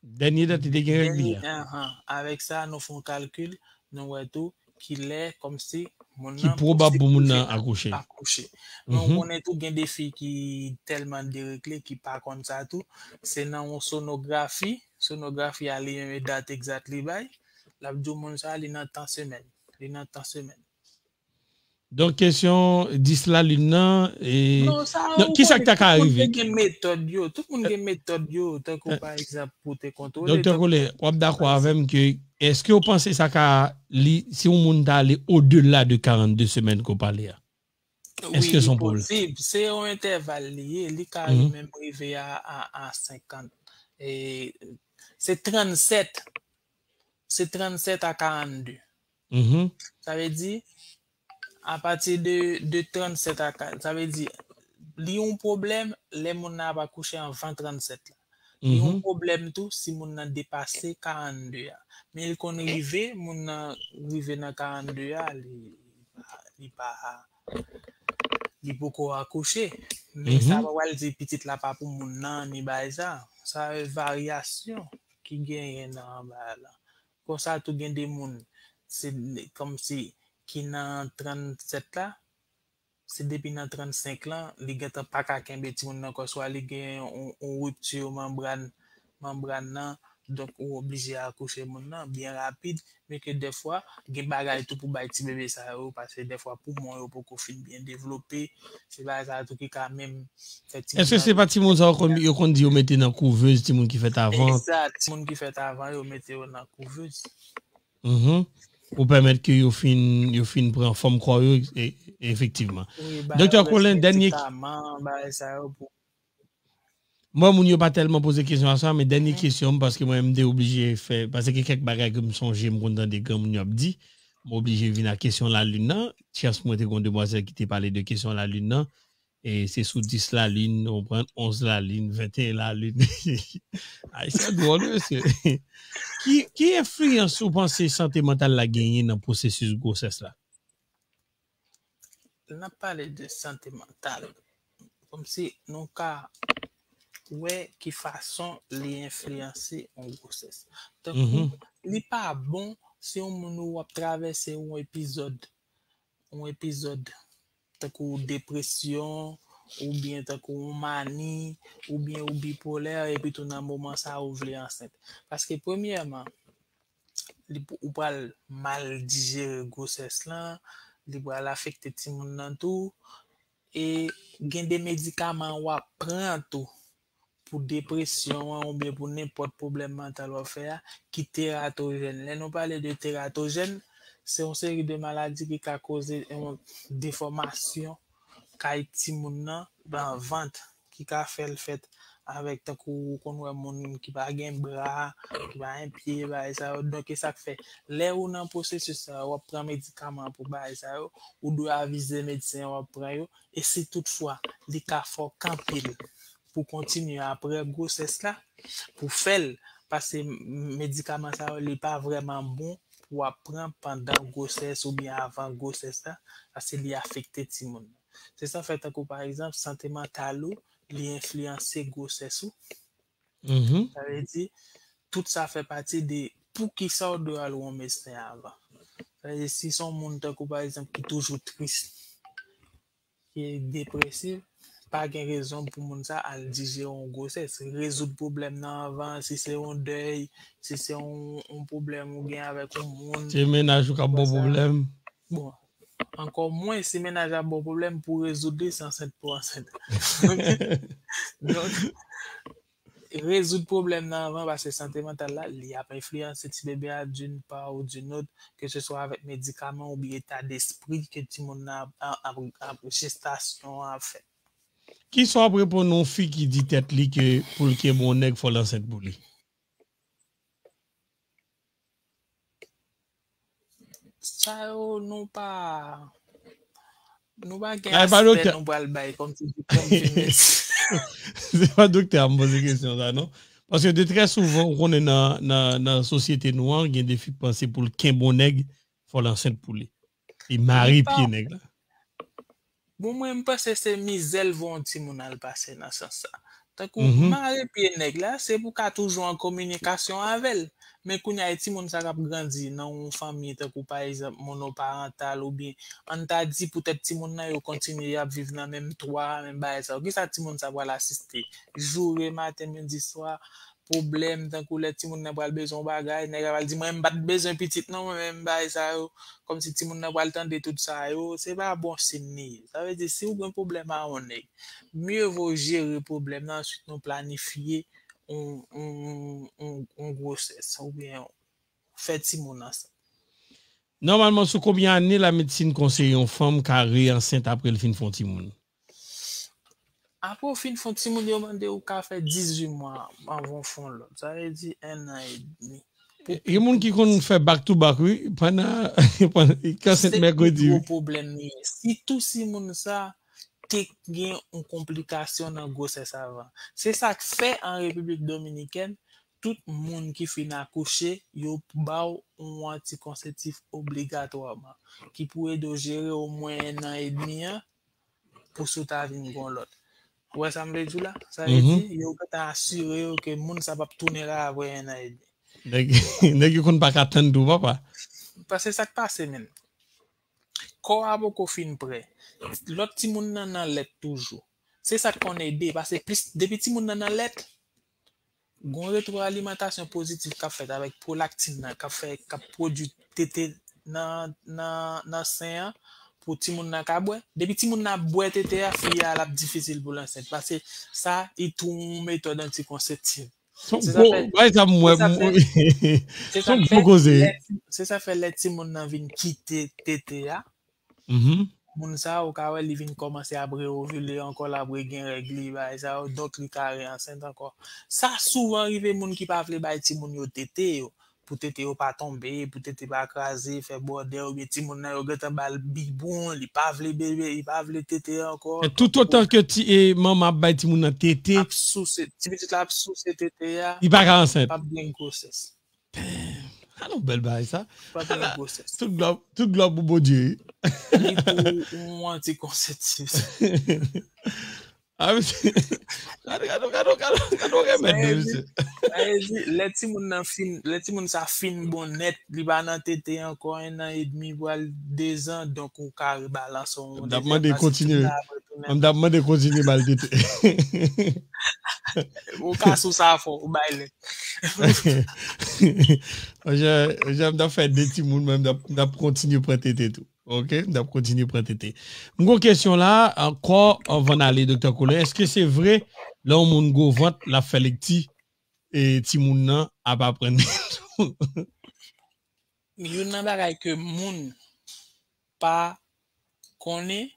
Dènye dat li te gen règ li a. Dènye, ahan. Avèk sa, nou fè yon kalkil, nou wè tou kilè, kòmsi, moun nan posib pou fè akouche. Ki pwobab pou moun nan akouche. Men ou konnen tou, gen de fi ki tèlman deregle, ki pa konn sa tou. Se nan yon sonografi, sonografi a li menm e dat egzat li bay. L ap di w moun sa, li nan tan semèn. Li nan tan semèn. Donk, kesyon dis lalin nan, e, Non, sa, donk, ou kisa k konnen, ta ka tout moun rive? Te gen metòd yo, tout moun gen metòd yo, tankou, pa egzanp, pou te kontwole, Doktè tankou Colin, w ap dakò avè m ke, èske w panse sa ka, li, si yon moun ta ale odela de karannde semèn ke w pale a? Èske se yon pwoblèm? Wi, li posib. Se yon entèval li ye, li ka menm rive a, a, a senkant. E, se trannsèt. Se trannsèt a karannde. Mhm. Sa vle di, apati de, de trannsèt a ka-, sa vle di, li yon pwoblèm lè moun nan ap akouche anvan trannsèt la. Li yon pwoblèm tou si moun nan depase karannde a. Men li konn rive, moun nan rive nan karannde a, li, li pa, li poko akouche. Men sa pa pral di pitit la pa pou moun nan, ni bagay sa. Sa varyasyon ki genyen nan bagay la. Konsa tou gen de moun, se kòmsi ki nan trannsèt la, se depi nan trannsenk lan, li gentan pa ka kenbe timoun nan ankò, swa li gen yon, yon ripti manbràn, manbràn nan, donk ou oblije akouche moun nan byen rapid, men ke dèfwa, gen bagay tou pou bay ti bebe sa yo, paske dèfwa poumon yo poko fin byen devlope, se bagay sa tou ki ka menm fè timoun nan. Èske se pa timoun sa yo konn, yo konn di yo mete nan kouvèz, timoun ki fèt avan? Egzat, timoun ki fèt avan, yo mete yo nan kouvèz. Mhm. pou pèmèt ke yo fin, yo fin pran fòm kò yo, e, efektivman. Doktè Colin, dènye. Mwen, moun yo pa tèlman poze kesyon a sa, men dènye kesyon m, paske mwen, m te oblije fè, paske gen kèk bagay ke m sonje, m konn tande granmoun yo ap di, m oblije vin a kesyon lalin nan. Chans mwen te gen yon demwazèl ki te pale de kesyon lalin nan. E se sou dis lalin, ou pran onz lalin, venteyen lalin. Ayisyen dwòl, mesye. Ki, ki enfliyans ou panse sante mantal la genyen nan pwosesis gwosès la? N ap pale de sante mantal. Kòmsi nou ka wè ki fason li enfliyanse yon gwosès. Tankou, li pa bon si yon moun ou ap travèse yon epizòd, yon epizòd tankou depresyon, oubyen tankou yon mani, oubyen ou bipolè, epi tou nan moman sa ou vle ansent. Paske premyèman, li, ou pral mal dijere gwosès lan, li pral afekte timoun nan tou, e gen de medikaman w ap pran tou pou depresyon an oubyen pou nenpòt pwoblèm mantal w ap fè a ki teratojèn. Lè nou pale de teratojèn, se yon seri de maladi ki ka koze yon defòmasyon kay timoun nan, nan vant, ki ka fè l fèt avèk tankou ou konn wè moun ki pa gen bra, ki pa gen pye, bagay sa yo. Donk, e sa k fè, lè ou nan pwosesis sa yo, w ap pran medikaman pou bagay sa yo, ou dwe avize medsen w ap pran yo. E si toutfwa li ka fè w kanpe l pou kontinye apre gwosès la, pou fè l, paske medikaman sa yo, li pa vrèman bon pou w ap pran pandan gwosès oubyen avan gwosès la, paske li afekte timoun nan. Se sa fè tankou pa egzanp, sante mantal ou, li enfliyanse gwosès ou. Sa vle di, tout sa fè pati de poukisa w dwe al wè yon medsen avan. Sa vle di, si se yon moun tankou pa egzanp ki toujou tris, ki depresif, pa gen rezon pou moun sa al dijere yon gwosès. Rezoud pwoblèm nan avan, si se yon dèy, si se yon, yon pwoblèm ou gen avèk yon moun. Se mennaj ou k ap ba w pwoblèm. Bon, ankò mwens si mennaj la ba w pwoblèm pou rezoud li, se ansent pou ansent. Donk, rezoud pwoblèm nan avan, paske sante mantal la, li ap enfliyanse ti bebe a d'une part ou d'une autre, ke se swa avèk medikaman oubyen eta despri ke timoun nan ap, ap, ap, jestasyon an ap fèt. Kisa w ap reponn yon fi ki di tèt li ke pou l kenbe yon nèg fò l ansent pou li? Sa yo, nou pa, nou pa gen aspè nou pral bay kòmsi di konfime. Se pa doktè a m poze kesyon sa non. Paske de trè souvan, ou konnen nan, nan, nan sosyete nou an, gen de fi k panse pou l kenbe yon nèg, fò l ansent pou li. Li mare pye nèg la. Bon, mwen, m panse se mizè l voye yon timoun al pase nan sans sa. Tankou mare pye nèg la, se pou ka toujou an kominikasyon avè l. Men kounye a, e timoun sa k ap grandi nan yon fanmi, tankou pa egzanp, monoparantal, oubyen, ann ta di, poutèt timoun nan, yo kontinye, y ap viv nan menm twa, menm bagay sa yo. Kisa timoun sa pral asiste? Joure maten, midi, swa, pwoblèm, tankou lè timoun nan pral bezwen yon bagay, nèg la pral di, mwen, m pa t bezwen pitit, non, mwen, menm bagay sa yo. Kòmsi timoun nan pral tande tout sa yo, se pa bon siy li ye. Sa vle di, si w gen pwoblèm a yon nèg, mye vo jere pwoblèm nan, answit nou planifye yon, yon, yon, yon gwosès, oubyen fè timoun ansanm. Nòmalman, sou konbyen ane lamedsin konseye yon fanm ka re-ansent apre l fin fè yon timoun? Apre w fin fè yon timoun, yo mande w ka fè dizuit mwa anvan w fè yon lòt. Sa vle di en an edmi. Gen moun ki konn fè back to back, wi, pandan, pandan, li ka ansent mèkredi, wi. Gwo pwoblèm li ye. Sitou si moun sa te gen yon konplikasyon nan gwosès avan. Se sa k fè an Repiblik Dominikèn, tout moun ki fin akouche, yo ba w yon antikonseptif obligatwaman, ki pou ede w jere omwen en an edmi an, pou si w ta vin gen yon lòt. Ou wè sa m vle di w la? Sa vle di, yo gentan asire yo ke moun sa p ap tounen la apre en an edmi. Nèg, nèg yo konn pa ka tann tou, papa. Paske sa k pase, menn. Kò a poko fin prè. Lòt timoun nan nan lèt toujou. Se sa k konn ede, paske plis, depi timoun nan nan lèt, gon retwoalimantasyon pozitif k ap fèt avèk pwolaktin nan, k ap fè, k ap pwodui tete nan, nan, nan sen an, pou timoun nan ka bwè. Depi timoun nan ap bwè tete a, fi a, l ap difisil pou l ansent. Paske sa, li tou yon metòd antikonseptif. Se yon gwo bagay sa m wè. Se sa fè lè ti- se sa fè lè timoun nan vin kite tete a. Moun sa, ou ka wè li vin kòmanse ap reovile ankò, l ap regenyen règ li, bagay sa yo, donk li ka reansent ankò. Sa souvan rive moun ki pa vle bay timoun yo tete yo, pou tete yo pa tonbe, pou tete pa kraze, fè bòdè, oubyen timoun nan yo gentan ba l bibwon, li pa vle bebe, li pa vle tete ankò. E toutotan ke ti, e, manman ap bay timoun nan tete. Ap souse, ti pitit la ap souse tete a, li pa ka ansent. P ap gen gwosès. Damn. Alon bèl bagay sa. P ap gen gwosès. Tout glwa, tout glwa pou Bondye. Li pou yon antikonseptif. Ah, mesye. Gade, gade, gade, gade, gade, gade, mesye. Sa vle di, lè timoun nan fin, lè timoun sa fin bon nèt, li pa nan tete ankò, en an edmi, pral de zan, donk ou ka rebalanse yon dezèm, paske timoun nan ap retounen. M t ap mande kontinye ba l tete. Ou ka sou sa fò, ou bay lè. Monchè, monchè, m t ap fè de timoun, men m t ap, m t ap kontinye pran tete tou. Ok, m t ap kontinye pran tete. M gon kesyon la, ankò, anvan n ale, Doktè Colin, èske se vre, lè yon moun gwo vant, l ap fè lekti, e timoun nan ap aprann li tou? Youn nan bagay ke moun pa konnen,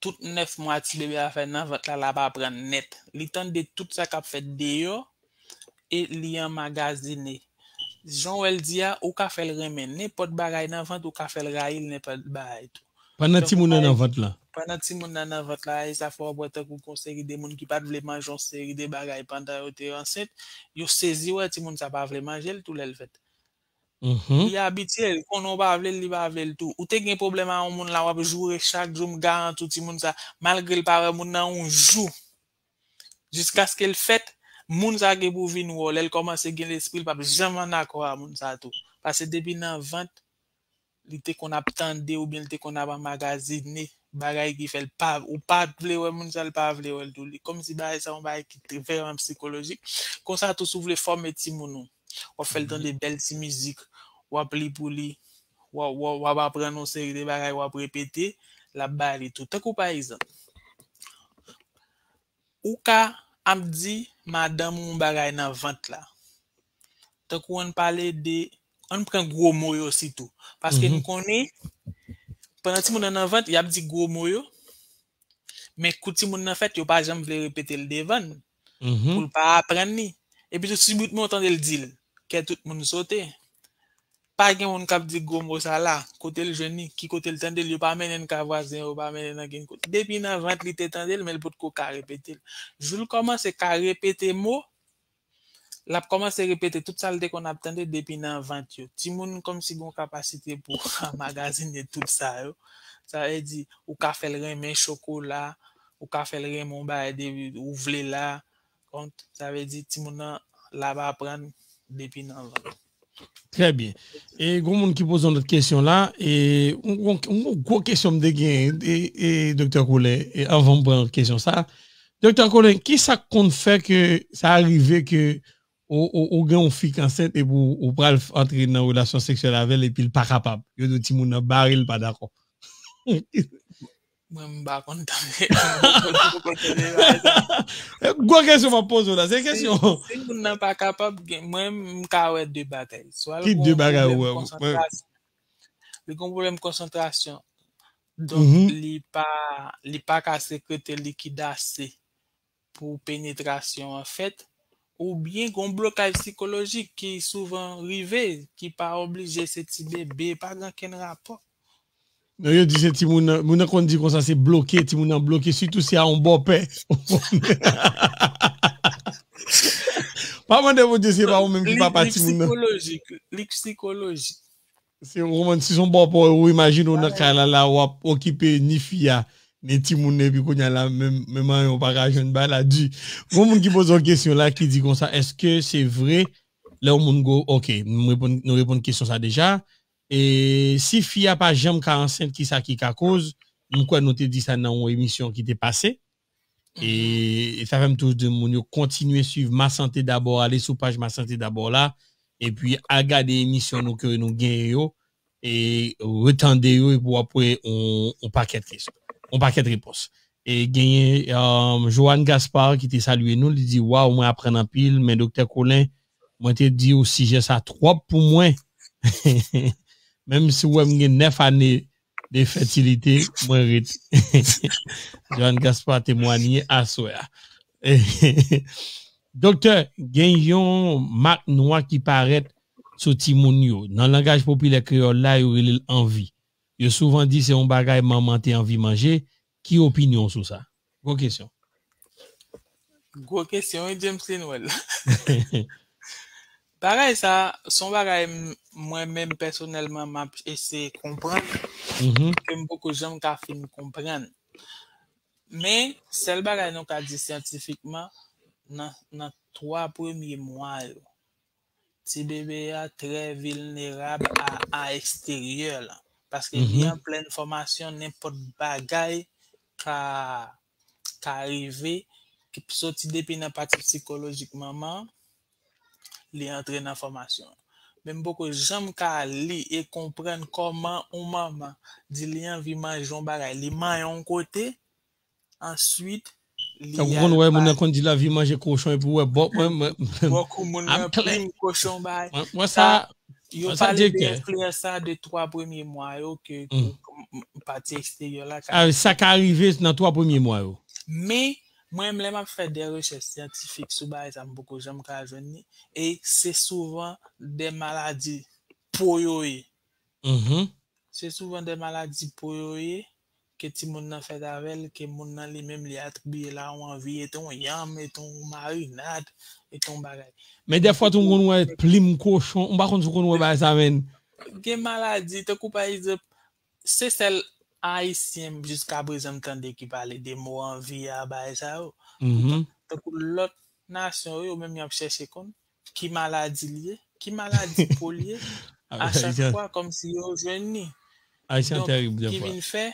tout nèf mwa ti bebe a fè nan vant la, l ap aprann nèt. Li tande tout sa k ap fèt deyò e li anmagazine. Jan w wè l di a, ou ka fè l renmen nenpòt bagay nan vant, ou ka fè l rayi l nenpòt bagay tou. Pandan timoun nan nan vant la. Pandan timoun nan nan vant la, e sa fè w ap wè tankou gon seri de moun ki pa t vle manje yon seri de bagay pandan yo te ansent, yo sezi wè timoun sa pa vle manje l tou lè l fèt. Li abitye, li konnen w pa vle l, li pa vle l tou. Ou te gen pwoblèm a yon moun la, w ap joure chak jou, m garanti w timoun sa, malgre l pa wè moun nan yon jou, jiskaske l fèt, moun sa gen pou vin wè w. Lè l kòmanse gen lespri, l p ap janm ann akò a moun sa tou. Paske depi nan vant, li te konn ap tande oubyen li te konn ap anmagazine bagay ki fè l pa, ou pa t vle wè moun sa, l pa vle wè l tou. Li kòmsi bagay sa yon bagay ki te vrèman sikolojik. Konsa tou, si w vle fòme timoun ou, w ap fè l tande bèl ti mizik, w ap li pou li, w ap, w ap, w ap aprann yon seri de bagay, w ap repete, l ap ba li tou. Tankou pa egzanp, ou ka ap di madanm ou yon bagay nan vant la. Tankou ann pale de, ann pran gwo mo yo sitou. Paske n konnen, pandan timoun nan nan vant, y ap di gwo mo yo, men kou timoun nan fèt, yo pa janm vle repete l devan n, pou l pa aprann li. Epi tou, si bout men w tande l di l, kè tout moun sote. Pa gen moun k ap di gwo mo sa la, kote l jwenn li, ki kote l tande l, yo pa mennen l kay vwazen, yo pa mennen l ankenn kote. Depi nan vant li te tande l, men l potko ka repete l. Jou l kòmanse ka repete mo, l ap kòmanse repete tout sa l te konn ap tande depi nan vant yo. Timoun kòmsi gen yon kapasite pou anmagazine tout sa yo. Sa vle di, ou ka fè l renmen chokola, ou ka fè l renmen yon bagay depi ou vle la. Donk, sa vle di, timoun nan, l ap aprann depi nan vant. Trè byen. E gon moun ki poze yon lòt kesyon la, e yon, yon, yon gwo kesyon m te gen, e, e, Doktè Colin, e anvan m pran kesyon sa. Doktè Colin, ki sa k konn fè ke sa rive ke ou, ou, ou gen yon fi k ansent epi ou, ou pral f-, antre nan relasyon seksyèl avè l epi l pa kapab? Yo di w timoun nan bare l pa dakò. Mwen, m pa konn tande. Gwo kesyon m ap poze w la, se kesyon. Si moun nan pa kapab, gen, mwen, m ka wè de bagay. Swa l gon pwoblèm konsantrasyon. Li gon pwoblèm konsantrasyon. Donk, li pa, li pa ka sekrete likid ase pou penetrasyon an fèt, oubyen gon blokaj sikolojik ki souvan rive, ki pa oblije se ti bebe, pa gen okenn rapò. Non, yo di se timoun nan, moun nan konn di konsa se bloke, timoun nan bloke, sitou si a yon bòpè. Pa mande Bondye se pa ou menm ki papa timoun nan. Li psikolojik, li psikolojik. Se ou konprann, si se yon bòpè, ou imajine w nan kay la, la, w ap okipe ni fi a, ni timoun nan, epi kounye a la, menm, menm anyen, ou pa ka jwenn bagay la di. Gon moun ki poze yon kesyon la, ki di konsa, èske se vre, lè yon moun gwo, ok, nou reponn, nou reponn kesyon sa deja. E si fi a pa janm ka ansent, ki sa ki ka koz? M kwè nou te di sa nan yon emisyon ki te pase. E, e sa fè m toujou di moun yo kontinye swiv Ma Santé D'abord, ale sou paj Ma Santé D'abord la, epi al gade emisyon nou ke nou genyen yo, e retande yo, epi w ap wè on, on pakèt kesyon, on pakèt repons. E genyen um, Joanne Gaspard ki te salye nou, li di, waw, mwen aprann anpil, men Doktè Colin, mwen te di w sijè sa twòp pou mwen. Menm si w wè m gen nèf ane de fètilite, mwen ret. Joanne Gaspard temwanye aswè a. Doktè, gen yon mak nwa ki parèt sou timoun yo. Nan langaj popilè kreyòl la, yo rele l anvi. Yo souvan di se yon bagay manman te anvi manje. Ki opinyon w sou sa? Gwo kesyon. Gwo kesyon, wi, James Linwell. Bagay sa, se yon bagay mwen menm pèsonèlman m ap eseye konprann, ke m poko janm ka fin konprann. Men, sèl bagay nou ka di syantifikman, nan, nan twa premye mwa yo, ti bebe a trè vilnerab a, a eksteryè la. Paske li an plèn fòmasyon, nenpòt bagay ka, ka rive, ki soti depi nan pati sikolojik manman an, li antre nan fòmasyon. Men m poko janm ka li e konprann kòman yon manman di li anvi manje yon bagay, li manyen yon kote, answit, li. Tankou konn wè moun nan konn di l anvi manje kochon epi w wè bò mwen. Bòkou moun nan plim kochon bay. Mwen sa. Yo pale de enfliyans sa de twa premye mwa yo ke pati eksteryè la ka. Sa ka rive nan twa premye mwa yo. Men, mwen menm lè m ap fè de rechèch syantifik sou bagay sa, m poko janm ka jwenn li. E se souvan de maladi po yo ye. Se souvan de maladi po yo ye, ke timoun nan fèt avè l, ke moun nan li menm li atribiye l a yon anvi, e te yon yanm, e te yon marinad, e te yon bagay. Men dèfwa tou m konn wè plim kochon, m pa konn si w konn wè bagay sa menn. Gen maladi, tankou pa egzanp, se sèl Ayisyen jiskaprezan m tande ki pale de mo anvi a, bagay sa yo. Poutan, tankou lòt nasyon yo, yo menm y ap chèche konn ki maladi l ye, ki maladi po l ye, a chak fwa kòmsi yo jwenn li. Ayisyen terib dèfwa. Donk, ki vin fè,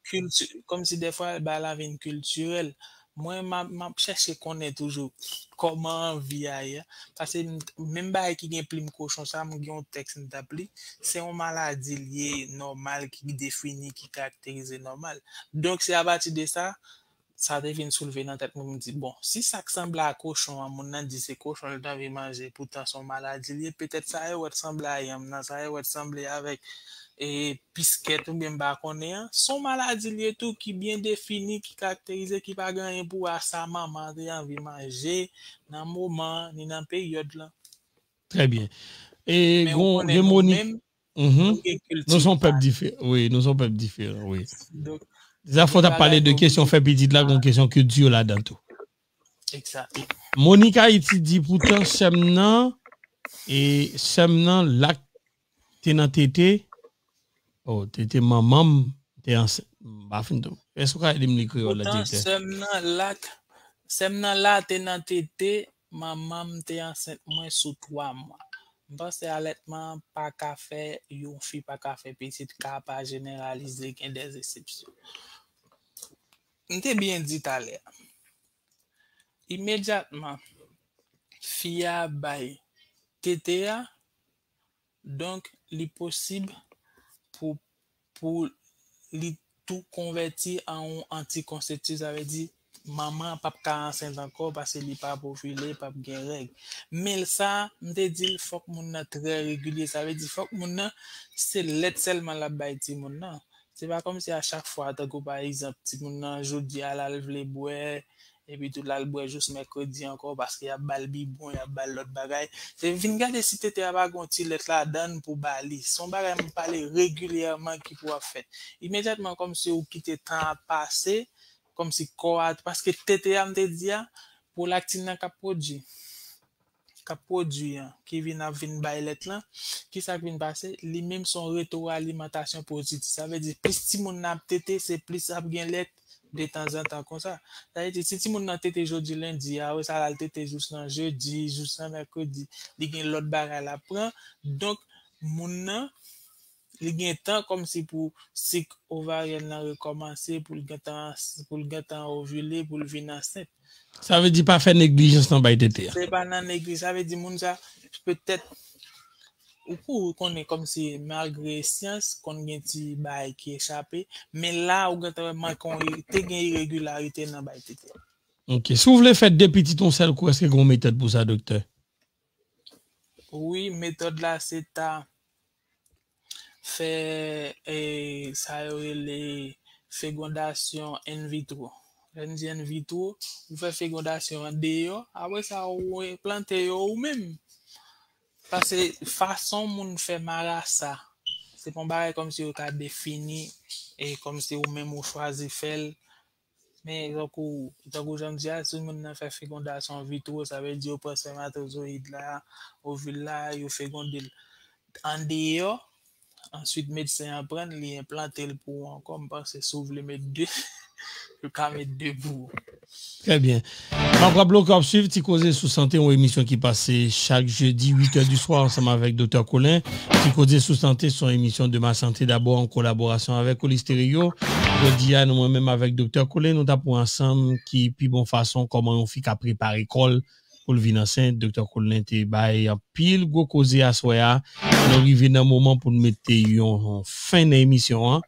kilti, kòmsi dèfwa bagay la vin kiltirèl. Mwen, m ap, m ap chèche konnen toujou kòman anvi a ye. Paske menm bagay ki gen plim kochon sa, m gen yon tèks m t ap li, se yon maladi l ye nòmal, ki defini, ki karakterize nòmal. Donk, se apati de sa, sa te vin soulve nan tèt mwen, m di, bon, si sa k sanble a kochon an, moun nan di se kochon l t anvi manje, poutan se yon maladi l ye, petèt sa yo wè t sanble a yanm nan, sa yo wè t sanble avèk e, piskèt oubyen m pa konnen an, se yon maladi l ye tou ki byen defini, ki karakterize, ki pa gen anyen pou wè a sa manman an te anvi manje nan moman an, ni nan peryòd lan. Trè byen. E, gen Moni. Nou se yon pèp diferan, wi, nou se yon pèp diferan, wi. Zafè w t ap pale de kesyon fè pitit la, gen kesyon kilti yo ladan tou. Monica Haiti di poutan sè m nan, e sè m nan la k te nan tete, oh, tete manman m te ansent, m pa fin tou. Èske w ka ede m li kreyòl la, direktè? Poutan sè m nan la, sè m nan la te nan tete, manman m te ansent mwen sou twa mwa. M panse alètman pa ka fè, yon fi pa ka fè pitit, ka pa jeneralize, gen dè eksepsyon. M te byen di talè a. Imedyatman fi a bay tete a, donk li posib pou, pou li tou konvèti an yon antikonseptif, sa vle di manman an p ap ka ansent ankò paske li p ap ovile, p ap gen règ. Men sa, m te di l fòk moun nan trè regilye, sa vle di fòk moun nan se lèt sèlman l ap bay timoun nan. Se pa kòmsi a chak fwa, tankou pa egzanp, timoun nan jodi a la l vle bwè, epi tou l al bwè jous mèkredi ankò paske y ap ba l bibwon, y ap ba l lòt bagay. Se vin gade si tete a pa gen yon ti lèt ladan l pou ba li. Se yon bagay m pale regilyèman ki pou ap fèt. Imedyatman kòmsi ou kite tan ap pase, kòmsi kò a, paske tete a m te di a, pwolaktin nan k ap pwodui. k ap pwodui an, ki vin ap vin bay lèt lan, kisa k vin pase? Li menm se yon retwoalimantasyon pozitif. Sa vle di, plis timoun nan ap tete, se plis ap gen lèt detanzantan konsa. Sa vle di, si timoun nan tete jodi lendi a, apre sa l al tete jous nan jedi, jous nan mèkredi, li gen lòt bagay l ap pran. Donk, moun nan, li gen tan kòmsi pou sik ovaryèn nan rekòmanse, pou l gentan, pou l gentan ovile, pou l vin ansent. Sa vle di pa fè neglijans nan bay tete a. Se pa nan neglijans, sa vle di moun sa petèt ou kou konnen kòmsi malgre syans konn gen ti bagay ki echape, men la ou gentan wè manke yon ire- te gen iregilarite nan bay tete. Ok, si w vle fè de pitit yon sèl kou, èske gen yon metòd pou sa, doktè? Wi, metòd la se ta fè e, sa yo rele fegondasyon in vitro. Lè n di in vitro, ou fè fegondasyon an deyò, apre sa ou plante yo ou menm. Paske fason moun fè marasa, se pa yon bagay kòmsi yo ka defini e kòmsi ou menm ou chwazi fè l. Men tankou tankou jan m di a, si moun nan fè fegondasyon vitro, sa vle di yo pran spèmatozoyid la, ovil la, yo fegonde l andeyò. Answit, medsen an pran l, li enplante l pou ou ankò. M panse si w vle met de, yo ka met de pou ou. Trè byen. M ap raple w ke w ap swiv Ti Koze sou Sante, yon emisyon ki pase chak jedi uit è di swa ansanm avèk Doktè Colin. Ti Koze sou Sante se yon emisyon de Ma Santé D'abord an kolaborasyon avèk Oli Stereo. Jodi a, nou mwen menm avèk Doktè Colin, nou t ap wè ansanm ki pi bon fason kòman yon fi ka prepare kò l pou l vin ansent. Doktè Colin te bay anpil gwo koze aswè a. Nou rive nan moman pou n mete yon fen nan emisyon an.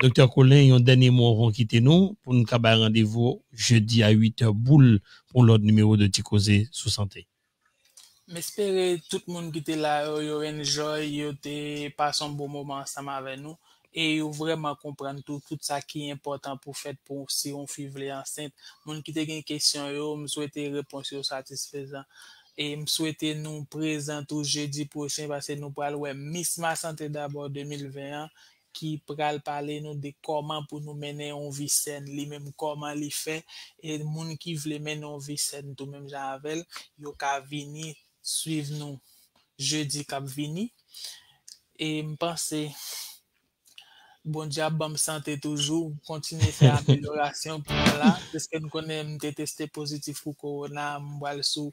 Doktè Colin, yon dènye mo avan w kite nou, pou n ka bay randevou jedi a uit è boul pou yon lòt nimewo de Ti Koze sou Sante. M espere tout moun ki te la yo, yo enjoy, yo te pase yon bon moman ansanm avè nou. E yo vrèman konprann tou tout sa ki enpòtan pou fèt pou si yon fi vle ansent. Moun ki te gen kesyon yo, m swete repons yo satisfezan. E m swete nou prezan tou jedi pwochen paske nou pral wè Miss Ma Santé D'abord de mil ven an ki pral pale nou de kòman pou nou mennen yon vi sèn, li menm kòman li fè. E moun ki vle mennen yon vi sèn tou menm jan avè l, yo ka vini swiv nou jedi k ap vini. E m panse Bondye ap ban m sante toujou, kontinye fè amelyorasyon pou mwen la. Piske n konnen m te teste pozitif pou kowona, m pral sou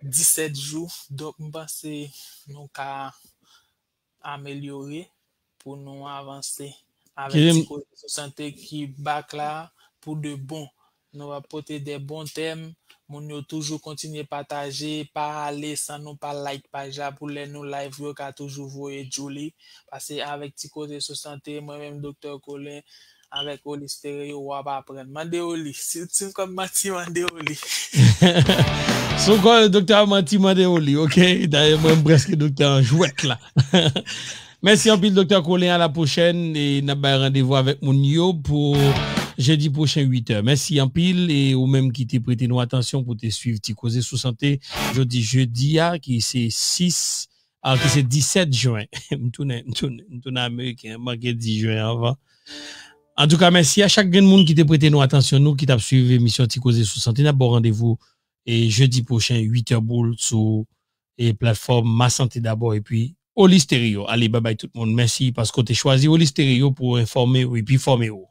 disèt jou. Donk, m panse nou ka amelyore pou nou avanse avèk Ti Koze sou Sante ki back la pou de bon. Nou ap pote de bon tèm. Moun yo toujou kontinye pataje, pa ale san nou pa like paj la pou lè nou live yo ka toujou voye djoli. Paske avèk Ti Koze sou Sante, mwen menm Doktè Colin, avèk Oli Stereo, w ap aprann. Mande Oli. Si, si m konn manti, mande Oli. Si w kwè doktè a manti, mande Oli, ok? Dayè, mwen, m prèske doktè an jwèt la. Mèsi anpil, Doktè Colin. A la pwochèn. E n ap bay randevou avèk moun yo pou jedi pwochen, uit è. Mèsi anpil. E ou menm ki te prete nou atansyon pou te swiv Ti Koze sou Sante jodi jedi a, ki se sis, a, ki se disèt jen. M tounen, m tounen, m tounen ameriken, m manke di jen avan. Antouka, mèsi a chak grenn moun ki te prete nou atansyon nou, ki t ap swiv emisyon Ti Koze sou Sante. N ap ba w randevou e jedi pwochen, uit è boul, sou e platfòm Ma Santé D'abord epi Oli Stereo. Ale, babay tout moun. Mèsi paske w te chwazi Oli Stereo pou enfòme w epi fòme w.